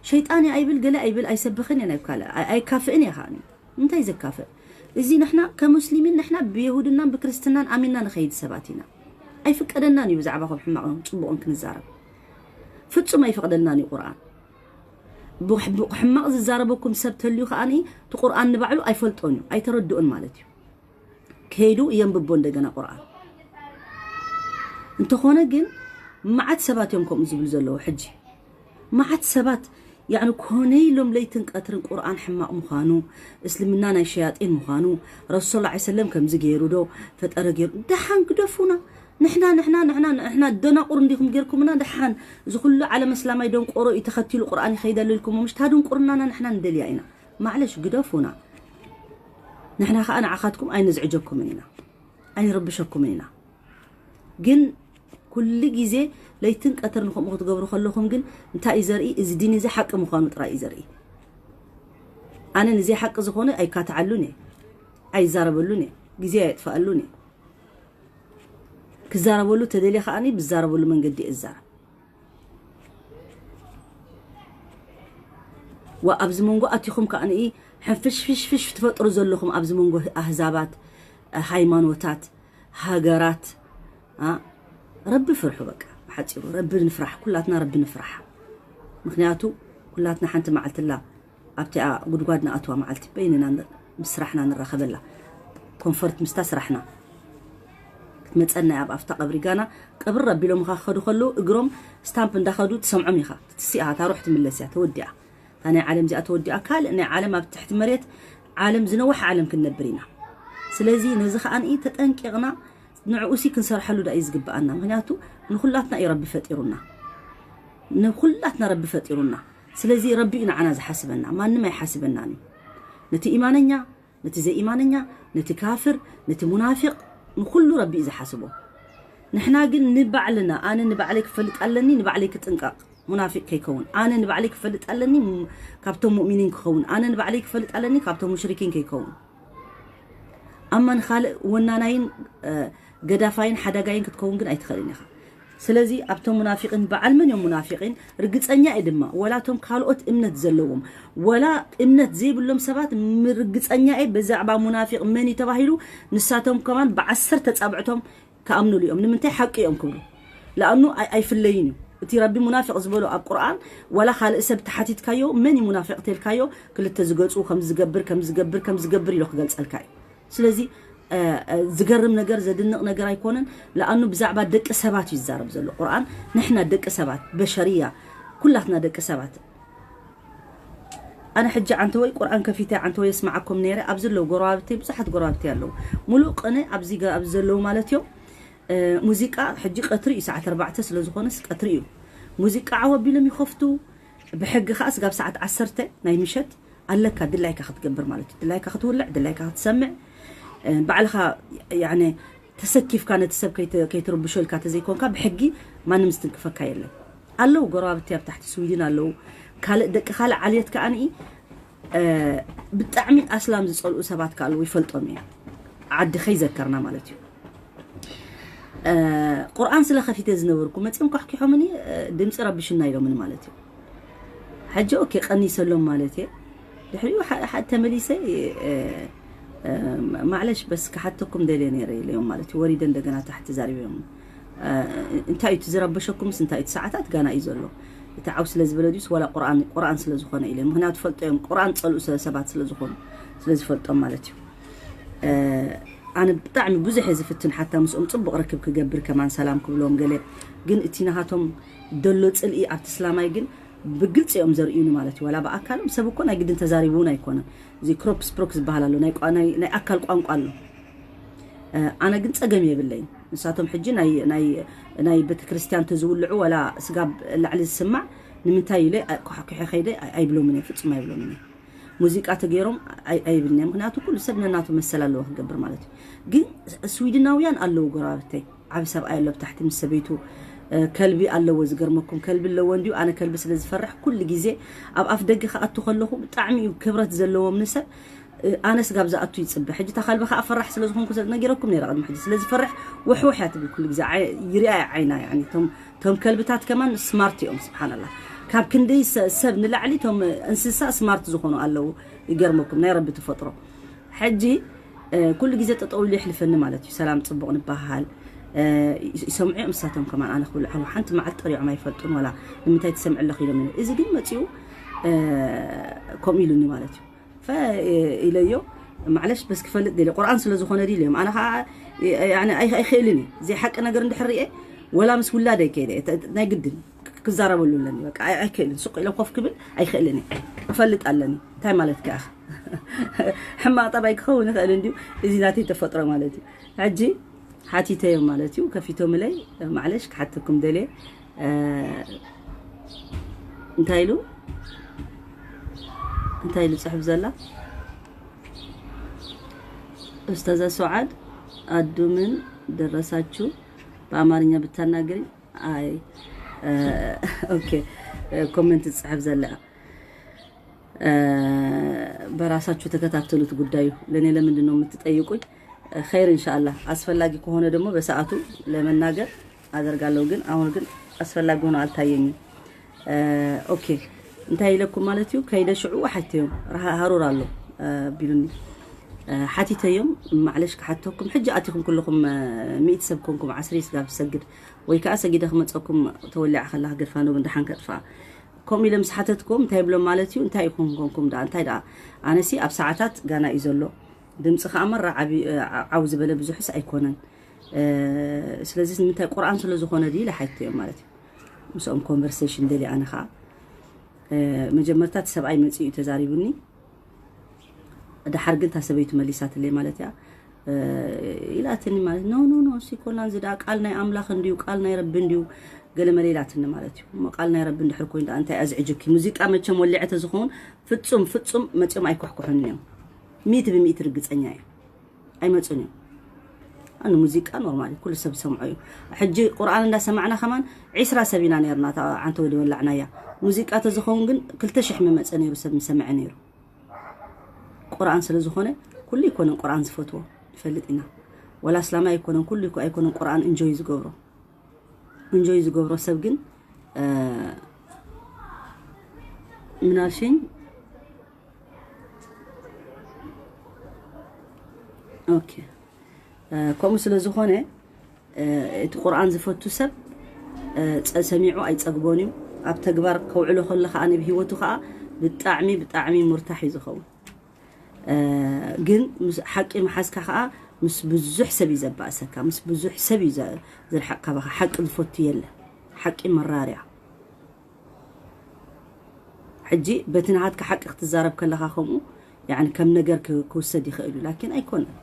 ሸይጣን እየ ኣይብል ገለ ኣይብል ኣይሰብኽን እየ ናይ ካልእ ኣይ- ኣይካፍእን እየ ከዓኒ። እንታይ ዘካፍእ? እዚ ንሕና ከሙስሊሚን ንሕና ብየሁድናን ብክርስትናን ኣሚንና ንኸይድ ሰባት ኢና። ኣይፍቀደናን እዩ ብዛዕባኹም ሕማቕን ፅቡቕን ክንዛረብ። ፍጹም ኣይፈቕደልናን እዩ ቁርኣን። ብሕ- ብሕማቕ ዝዛረበኩም ሰብ ተልዩ ከዓኒ እቲ ቁርኣን ንባዕሉ ኣይፈልጦን እዩ ኣይተረድኦን ማለት እዩ። ከይዱ የንብቦ እንደገና ቁርኣን። እንተኾነ ግን መዓት ሰባት እዮም ከምኡ ዝብሉ ዘለዉ ሕጂ። መዓት ሰባት ያዕኒ ኮነ ኢሎም ለይትን ቀትርን ቁርኣን ሕማቕ ምዃኑ፣ እስልምና ናይ ሸያጢን ምዃኑ፣ ረሱል ሰለላሁ ዐለይሂ ወሰለም ከምዚ ገይሩ ዶ ፈጠረ ገይሩ፣ ደሓን ግደፉና። ንሕና ንሕና ንሕና ንሕና ደናቁር እንዲኹም ገይርኩምና። ደሓን እዚ ኩሉ ዓለም እስላማይ ደንቆሮ እዩ ተኸቲሉ ቁርኣን ይኸይደሉ ኢልኩም ምሽ ታድንቁርናና ንሕና ንደልያ ኢና። ማዕለሽ ግደፉና። ንሕና ከዓ ንዓኻትኩም ኣይንዝዕጀኩምን ኢና ኣይንረብሸኩምን ኢና። ግን ኩሉ ግዜ ለይትን ቀትርን ከምኡ ክትገብሩ ከለኹም ግን እንታይ እዩ ዘርኢ? እዚ ዲን እዚ ሓቂ ምዃኑ ጥራይ እዩ ዘርኢ። ኣነ ንዘይ ሓቂ ዝኾነ ኣይካትዓሉን እየ፣ ኣይዛረበሉን እየ፣ ግዜ ኣየጥፍኣሉን እየ። ክዛረበሉ ተደልየ ከዓኒ ብዛረበሉ መንገዲ እየ ዝዛረብ። ወ ኣብዚ መንጎ ኣቲኹም ከዓኒ ሕንፍሽፍሽፍሽ ትፈጥሩ ዘለኹም ኣብዚ መንጎ ኣህዛባት፣ ሃይማኖታት፣ ሃገራት ኣ፣ ረቢ ፍርሑ። በቃ ብሓፂሩ ረቢ ንፍራሕ፣ ኩላትና ረቢ ንፍራሕ። ምክንያቱ ኩላትና ሓንቲ መዓልትላ ኣብቲኣ ጉድጓድ ንኣትዋ መዓልቲ በይንና ን- ምስ ስራሕና ንራኸበላ። ኮንፈርት ምስታ ስራሕና ክትመፀና እያ ኣብ ኣፍታ ቀብሪ ጋና። ቅብር ኣቢሎም ኻ ክኸዱ ከለዉ እግሮም ስታምፕ እንዳኸዱ ትሰምዖም ኢኻ። ትስኢኻ እታ ሩሕ ትምለስ እያ ተወዲኣ። እታ ናይ ዓለም እዚኣ ተወዲኣ ካልእ ናይ ዓለም ኣብ ትሕቲ መሬት ዓለም ዝነውሕ ዓለም ክንነብር ኢና። ስለዚ ነዚ ከዓንኢ ተጠንቂቕና ንዕኡሲ ክንሰርሐሉ ዳ እዩ ዝግብኣና። ምክንያቱ ንኩላትና እዩ ረቢ ፈጢሩና። ንኩላትና ረቢ ፈጢሩና። ስለዚ ረቢ እዩ ንዓና ዝሓስበና፣ ማንም ኣይሓስበናን እዩ። ነቲ ኢማነኛ፣ ነቲ ዘይኢማነኛ፣ ነቲ ካፍር፣ ነቲ ሙናፊቕ፣ ንኩሉ ረቢ እዩ ዝሓስቦ። ንሕና ግን ንባዕልና፣ ኣነ ንባዕለይ ክፈልጥ ኣለኒ፣ ንባዕለይ ክጥንቀቕ፣ ሙናፊቕ ከይከውን። ኣነ ንባዕለይ ክፈልጥ ኣለኒ፣ ም- ካብቶም ሙእሚኒን ክኸውን። ኣነ ንባዕለይ ክፈልጥ ኣለኒ፣ ካብቶም ሙሽሪኪን ከይከውን። ኣማ ንኻልእ ወናናይን እ፣ ገዳፋይን ሓዳጋይን ክትከውን ግን ኣይትኽእልን ኢኻ። ስለዚ ኣብቶም ሙናፊቂን በዓል መን እዮም ሙናፊቂን ርግፀኛ እየ ድማ፣ ወላ እቶም ካልኦት እምነት ዘለዎም ወላ እምነት ዘይብሎም ሰባት ም- ርግፀኛ እየ ብዛዕባ ሙናፊቅ መን እዩ ተባሂሉ ንሳቶም ከማን ብዓሰርተ ፃብዕቶም ክኣምኑሉ እዮም። ንምንታይ ሓቂ እዮም ክብሉ ለኣኑ ኣይ- ኣይፍለይን እዩ። እቲ ረቢ ሙናፊቅ ዝበሎ ኣብ ቁርኣን ወላ ካልእ ሰብ ተሓቲትካዮ መን እዩ ሙናፊቅ ተልካዮ ክልተ ዝገፁ ከም ዝገብር ከም ዝገብር ከም ዝገብር ኢሎ ክገልፀልካ እዩ። ስለዚ እ፣ እ፣ ዝገርም ነገር ዘድንቕ ነገር ኣይኮነን። ለኣኑ ብዛዕባ ደቂ ሰባት እዩ ዝዛረብ ዘሎ ቁርኣን። ንሕና ደቂ ሰባት በሸርያ ኩላትና ደቂ ሰባት ኣነ ሕጂ ዓንተወይ ቁርኣን ከፊተ ዓንተወይ የስማዓኩም ነይረ ኣብዚ ኣለዉ ጎረባብተይ ብዙሓት ጎረባብተይ ኣለዉ ሙሉእ ቅነ ኣብዚ ገ- ኣብዚ ዘለዉ ማለት እዮም። እ፣ ሙዚቃ ሕጂ ቀትሪ እዩ ሰዓት ኣርባዕተ ስለ ዝኾነስ ቀትሪ እዩ። ሙዚቃ ዓው ኣቢሎም ይኸፍቱ። ብሕጊ ከዓ ስጋብ ሰዓት ዓሰርተ ናይ ምሸት ኣለካ ድላይካ ክትገብር ማለት እዩ። ድላይካ ክትውልዕ ድላይካ ክትሰምዕ እ፣ ባዕልኻ ያነ ተሰኪፍካ ነቲ ሰብ ከይተ- ከይትርብሾ ኢልካ ተዘይኮንካ ብሕጊ ማንም ዝትንክፈካ የለን። ኣለዉ ጎረባብቲ ኣብ ታሕቲ ስዊድን ኣለዉ። ካልእ ደቂ ካልእ ዓልየት ከዓኒ እ፣ ብጣዕሚ ኣስላም ዝፀልኡ ሰባት ከ ኣለዉ ይፈልጦም እየ። ዓዲ ከይዘከርና ማለት እዩ። እ፣ ቁርኣን ስለ ከፊተ ዝነበርኩ መፂኦም ኳሕኪሖምኒ እ፣ ድምፂ ረብሽና ኢሎምኒ ማለት እዩ። ሕጂ ኦኬ ቀኒሰሎም ማለት እየ። ድሕሪኡ ሓ- ሓ- ተመሊሰ እ፣ እ፣ ማዕለሽ በስ ክሓተኩም ደልየ ነይረ ኢለዮም ማለት እዩ። ወሪደ እንደገና ታሕቲ ዛሪበዮም እ፣ እንታይ እዩ እቲ ዝረበሸኩምስ እንታይ እዩ እቲ ሰዓታት ጋና እዩ ዘሎ። እቲ ዓው ስለ ዝበለ ድዩስ ዋላ ቁርኣን ቁርኣን ስለ ዝኾነ ኢለ? ምኽንያቱ ፈልጦ እዮም፣ ቁርኣን ጸልኡ ስለ ሰባት ስለ ዝኾኑ፣ ስለ ዝፈልጦም ማለት እዩ። ኣነ ብጣዕሚ ብዙሕ እየ ዝፍትን፣ ሓታ ምስኦም ጽቡቕ ርክብ ክገብር ከማን ሰላም ክብሎም ገለ። ግን እቲ ናሃቶም ደሎ ጽልኢ ኣብቲ ስላማይ ግን ብግልፂ እዮም ዘርእዩኒ ማለት እዩ። ዋላ ብኣካሎም ሰብ እኮ ናይ ግድን ተዛሪቡ እውን ኣይኮነን። እዚ ክሮፕስ ፕሮክ ዝበሃል ኣሎ፣ ናይ ኣካል ቋንቋ ኣሎ። ኣነ ግን ጸገም የብለይን። ንሳቶም ሕጂ ናይ ቤተክርስትያን ተዝውልዑ ዋላ ስጋብ ላዕሊ ዝስማዕ ንምንታይ ኢለ ኩሕኩሐ ከይደ ኣይብሎምን እየ፣ ፍጹም ኣይብሎምን እየ። ሙዚቃ ተገይሮም ኣይብልን እየ፣ ምክንያቱ ኩሉ ሰብ ነናቱ መሰል ኣለዎ ክገብር ማለት እዩ። ግን ስዊድናውያን ኣለዉ ጎረባብተይ፣ ዓብ ሰብኣይ ኣሎ ብታሕቲ ምስ ሰበይቱ፣ ከልቢ ኣለዎ። ዝገርመኩም ከልቢ ኣለዎ እንዲዩ። ኣነ ከልቢ ስለ ዝፈርሕ ኩሉ ግዜ ኣብ ኣፍ ደገ ክኣቱ ከለኹ ብጣዕሚ እዩ ክብረት ዘለዎም ንሰብ። ኣነ ስጋብ ዝኣቱ ይጽበ። ሕጂ እታ ከልቢ ከዓ ፈራሕ ስለ ዝኾንኩ ነጊረኩም ነይረ ቅድሚ ሕጂ። ስለ ዝፈርሕ ውሕውሕ እያ ትብል ኩሉ ግዜ። ይሪኣ እያ ዓይና። ቶም ከልብታት ከማን ስማርት እዮም ስብሓንላ። ካብ ክንደይ ሰብ ንላዕሊ ቶም እንስሳ ስማርት ዝኾኑ ኣለዉ። ይገርመኩም ናይ ረቢ ተፈጥሮ። ሕጂ ኩሉ ግዜ ጠጠው ኢሉ የሕልፈኒ ማለት እዩ። ሰላም ጽቡቕ ንበሃል። ይሰምዑ እዮም እሳቶም ከማን ኣነ ክብል ዓሉ ሓንቲ መዓልቲ ጠሪዖም ኣይፈልጡን። ዋላ ንምንታይ ትሰምዕ ኣለኽ ኢሎም። እዚ ግን መጺኡ ከምኡ ኢሉኒ ማለት እዩ። ኢለዮ ማዕለሽ በስ ክፈልጥ ደልየ ቁርኣን ስለ ዝኾነ ድዩ ኢለዮም። ኣነ ከዓ ኣይክእልን እዩ። ዘይሓቂ ነገር እንድሕር ርኤ ወላ ምስ ውላደይ ከይደ ናይ ግድን ክዛረበሉ ኣለኒ። በቃ ኣይክእልን፣ ስቕ ኢለ ኮፍ ክብል ኣይክእልን እየ። ክፈልጥ ኣለኒ። እንታይ ማለት ከኣ ሕማቕ ጠባይ ክኸውን ይኽእል እንድዩ። እዚ ናተይ ተፈጥሮ ማለት እዩ። ሕጂ ሓቲተዮም ማለት እዩ። ከፊቶምለይ ማዕለሽ ክሓተኩም ደልየ። እንታይ ኢሉ እንታይ ኢሉ ጽሑፍ ዘላ ኡስታዛ ሱዓድ ኣዱምን ደረሳችሁ በአማርኛ ብታናገሪ። አይ ኦኬ። ኮመንት ጽሕፍ ዘላ በራሳችሁ ተከታተሉት ጉዳዩ። ለእኔ ለምንድን ነው የምትጠይቁኝ? ኸይር ኢንሻአላህ። አስፈላጊ ከሆነ ደግሞ በሰዓቱ ለመናገር አደርጋለሁ። ግን አሁን ግን አስፈላጊ ሆኖ አልታየኝም። ኦኬ እንታይ ኢለኩም ማለት እዩ? ከይደ ሽዑ ሓተዮም ሃሩር ኣሎ ቢሉኒ። ሓቲተዮም ማዕለሽ ክሓተኩም። ሕጂ ኣቲኹም ኩልኹም ሚእቲ ሰብ ኮንኩም ዓስሪ ስጋብ ትሰግድ ወይ ከዓ ሰጊደ ክመፀኩም ተወሊዓ ከላ ገድፋ ኖብ እንደሓን ከጥፋ። ከምኡ ኢለ ምስ ሓተትኩም እንታይ ይብሎም ማለት እዩ? እንታይ ኢኹም ኮንኩም ደኣ እንታይ ደኣ? ኣነሲ ኣብ ሰዓታት ጋና እዩ ዘሎ። ድምፂ ከዓ መራ ዓው ዝበለ ብዙሕስ ኣይኮነን። ስለዚ ንምንታይ ቁርኣን ስለ ዝኾነ ድዩ ኢለ ሓቲተዮም ማለት እዩ። ምስኦም ኮንቨርሴሽን ደልየ ኣነ ከዓ መጀመርታ እቲ ሰብኣይ መፂኡ እዩ ተዛሪቡኒ። ድሓር ግን እታ ሰበይቱ መሊሳትለይ ማለት እያ። ኢላትኒ ማለት ኖ ኖ ኖ እሱ ይኮና እዚ ደኣ ቃል ናይ ኣምላኽ እንድዩ ቃል ናይ ረቢ እንድዩ ገለ መለ ኢላትኒ ማለት እዩ። እሞ ቃል ናይ ረቢ እንድሕር ኮይኑ ደኣ እንታይ እያ ዝዕጅብኪ? ሙዚቃ መቸም ወሊዐ ተዝኸውን ፍጹም ፍጹም መጺኦም ኣይኩሕኩሑን እዮም። ሚእቲ ብሚእቲ ርግጸኛ እየ። ኣይመጹን እዮም። ኣነ ሙዚቃ ኖርማል እዩ፣ ኩሉ ሰብ ዝሰምዖ እዩ። ሕጂ ቁርኣን እንዳሰማዕና ከማን ዒስራ ሰብ ኢና ነርና እታ ዓንተ ወዲ ወላዕናያ። ሙዚቃ ተዝኸውን ግን ክልተ ሽሕ ምመጸ ነይሩ ሰብ ምሰምዐ ነይሩ። ቁርኣን ስለ ዝኾነ ኩሉ ኣይኮነን ቁርኣን ዝፈትዎ ንፈልጥ ኢና። ወላ እስላማይ ኣይኮነን ኩሉ ኣይኮነን ቁርኣን እንጆይ ዝገብሮ። እንጆይ ዝገብሮ ሰብ ግን ምናልሽኝ ኦኬ። ከምኡ ስለ ዝኾነ እቲ ቁርኣን ዝፈቱ ሰብ ሰሚዑ ኣይፀግቦን እዩ። ኣብ ተግባር ከውዕሎ ከሎ ከዓ ንብሂወቱ ከዓ ብጣዕሚ ብጣዕሚ ሙርታሕ እዩ ዝኸውን። ግን ሓቂ መሓዝካ ከዓ ምስ ብዙሕ ሰብ እዩ ዘባእሰካ፣ ምስ ብዙሕ ሰብ እዩ ዝርሓቅ ካባካ። ሓቂ ዝፈቱ የለ። ሓቂ መራርያ። ሕጂ በቲ ናሃትካ ሓቂ ክትዛረብ ከለኻ ከምኡ ያኒ ከም ነገር ክውሰድ ይኽእል እዩ ላኪን ኣይኮነን።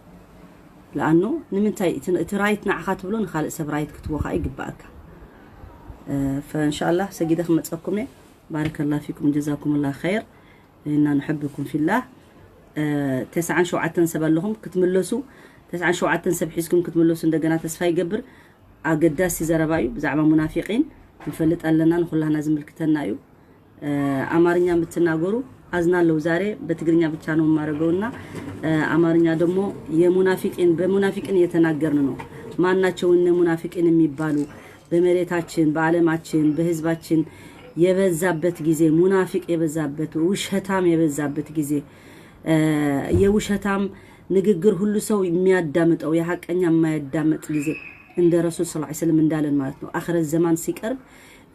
ለኣኑ ንምንታይ እቲ ራይት ንዓኻ ትብሎ ንካልእ ሰብ ራይት ክትቦ ከዓ ይግባኣካ። ፈእንሻላ ሰጊደ ክመፀኩም እየ። ባረከላ ፊኩም ጀዛኩም ላ ኸይር። እና ንሕብኩም ፊላህ። ተስዓን ሸውዓተን ሰብ ኣለኹም ክትምለሱ፣ ተስዓን ሸውዓተን ሰብ ሒዝኩም ክትምለሱ እንደገና ተስፋ ይገብር። ኣገዳሲ ዘረባ እዩ። ብዛዕባ ሙናፊቂን ንፈልጥ ኣለና፣ ንኹላህና ዝምልክተና እዩ። ኣማርኛ የምትናገሩ አዝናለሁ። ዛሬ በትግርኛ ብቻ ነው የማደርገውና አማርኛ ደግሞ የሙናፊቂን በሙናፊቂን እየተናገርን ነው። ማናቸው እነ ሙናፊቂን የሚባሉ? በመሬታችን በዓለማችን በህዝባችን የበዛበት ጊዜ፣ ሙናፊቅ የበዛበት፣ ውሸታም የበዛበት ጊዜ፣ የውሸታም ንግግር ሁሉ ሰው የሚያዳምጠው የሀቀኛ የማያዳምጥ ጊዜ እንደ ረሱል ሰለላሁ ዐለይሂ ወሰለም እንዳለን ማለት ነው። አኽረት ዘማን ሲቀርብ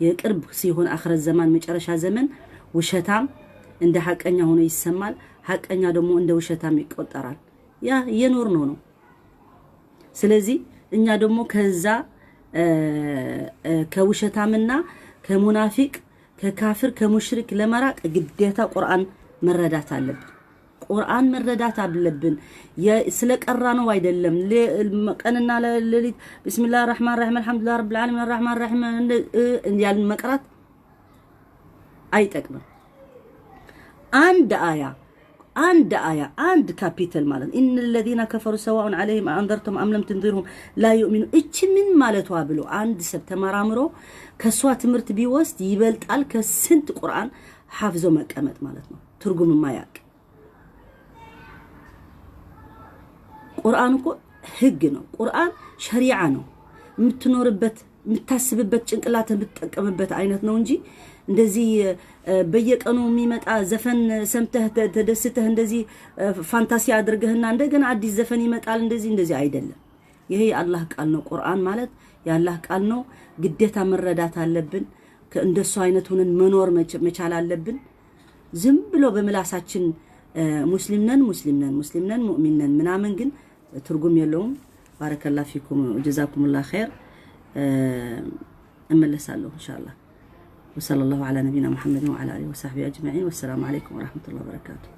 የቅርብ ሲሆን አኽረት ዘማን መጨረሻ ዘመን ውሸታም እንደ ሐቀኛ ሆኖ ይሰማል። ሐቀኛ ደግሞ እንደ ውሸታም ይቆጠራል። ያ እየኖርነው ነው። ስለዚህ እኛ ደግሞ ከዛ ከውሸታምና ከሙናፊቅ ከካፍር ከሙሽሪክ ለመራቅ ግዴታ ቁርአን መረዳት አለብን። ቁርአን መረዳት አለብን። ስለቀራ ነው አይደለም። ቀንና ሌሊት ቢስሚላህ ራህማን ራሒም አልሐምዱሊላህ ረብል ዓለሚን ራህማን ራሒም ያልን መቅራት አይጠቅምም። አንድ አያ አንድ አያ አንድ ካፒተል ማለት إن الذين كفروا سواء عليهم أأنذرتهم أم لم تنذرهم لا يؤمنون። እቺ ምን ማለቷ ብሎ አንድ ሰብ ተመራምሮ ከሷ ትምህርት ቢወስድ ይበልጣል ከስንት ቁርአን ሐፍዞ መቀመጥ ማለት ነው። ትርጉም ማያቅ ቁርአን እኮ ህግ ነው። ቁርአን ሸሪዓ ነው። የምትኖርበት የምታስብበት ጭንቅላት የምትጠቀምበት አይነት ነው እንጂ እንደዚህ በየቀኑ የሚመጣ ዘፈን ሰምተህ ተደስተህ እንደዚህ ፋንታሲ አድርገህና እንደገና አዲስ ዘፈን ይመጣል እንደዚህ እንደዚህ አይደለም። ይሄ የአላህ ቃል ነው። ቁርአን ማለት የአላህ ቃል ነው። ግዴታ መረዳት አለብን። እንደሱ አይነት ሆነን መኖር መቻል አለብን። ዝም ብሎ በምላሳችን ሙስሊም ነን ሙስሊም ነን ሙስሊም ነን ሙእሚን ነን ምናምን ግን ትርጉም የለውም። ባረከላ ፊኩም ጀዛኩምላ ኸይር። እመለሳለሁ ኢንሻአላህ። وصلى الله على نبينا محمد وعلى آله وصحبه أجمعين. والسلام عليكم ورحمة الله وبركاته.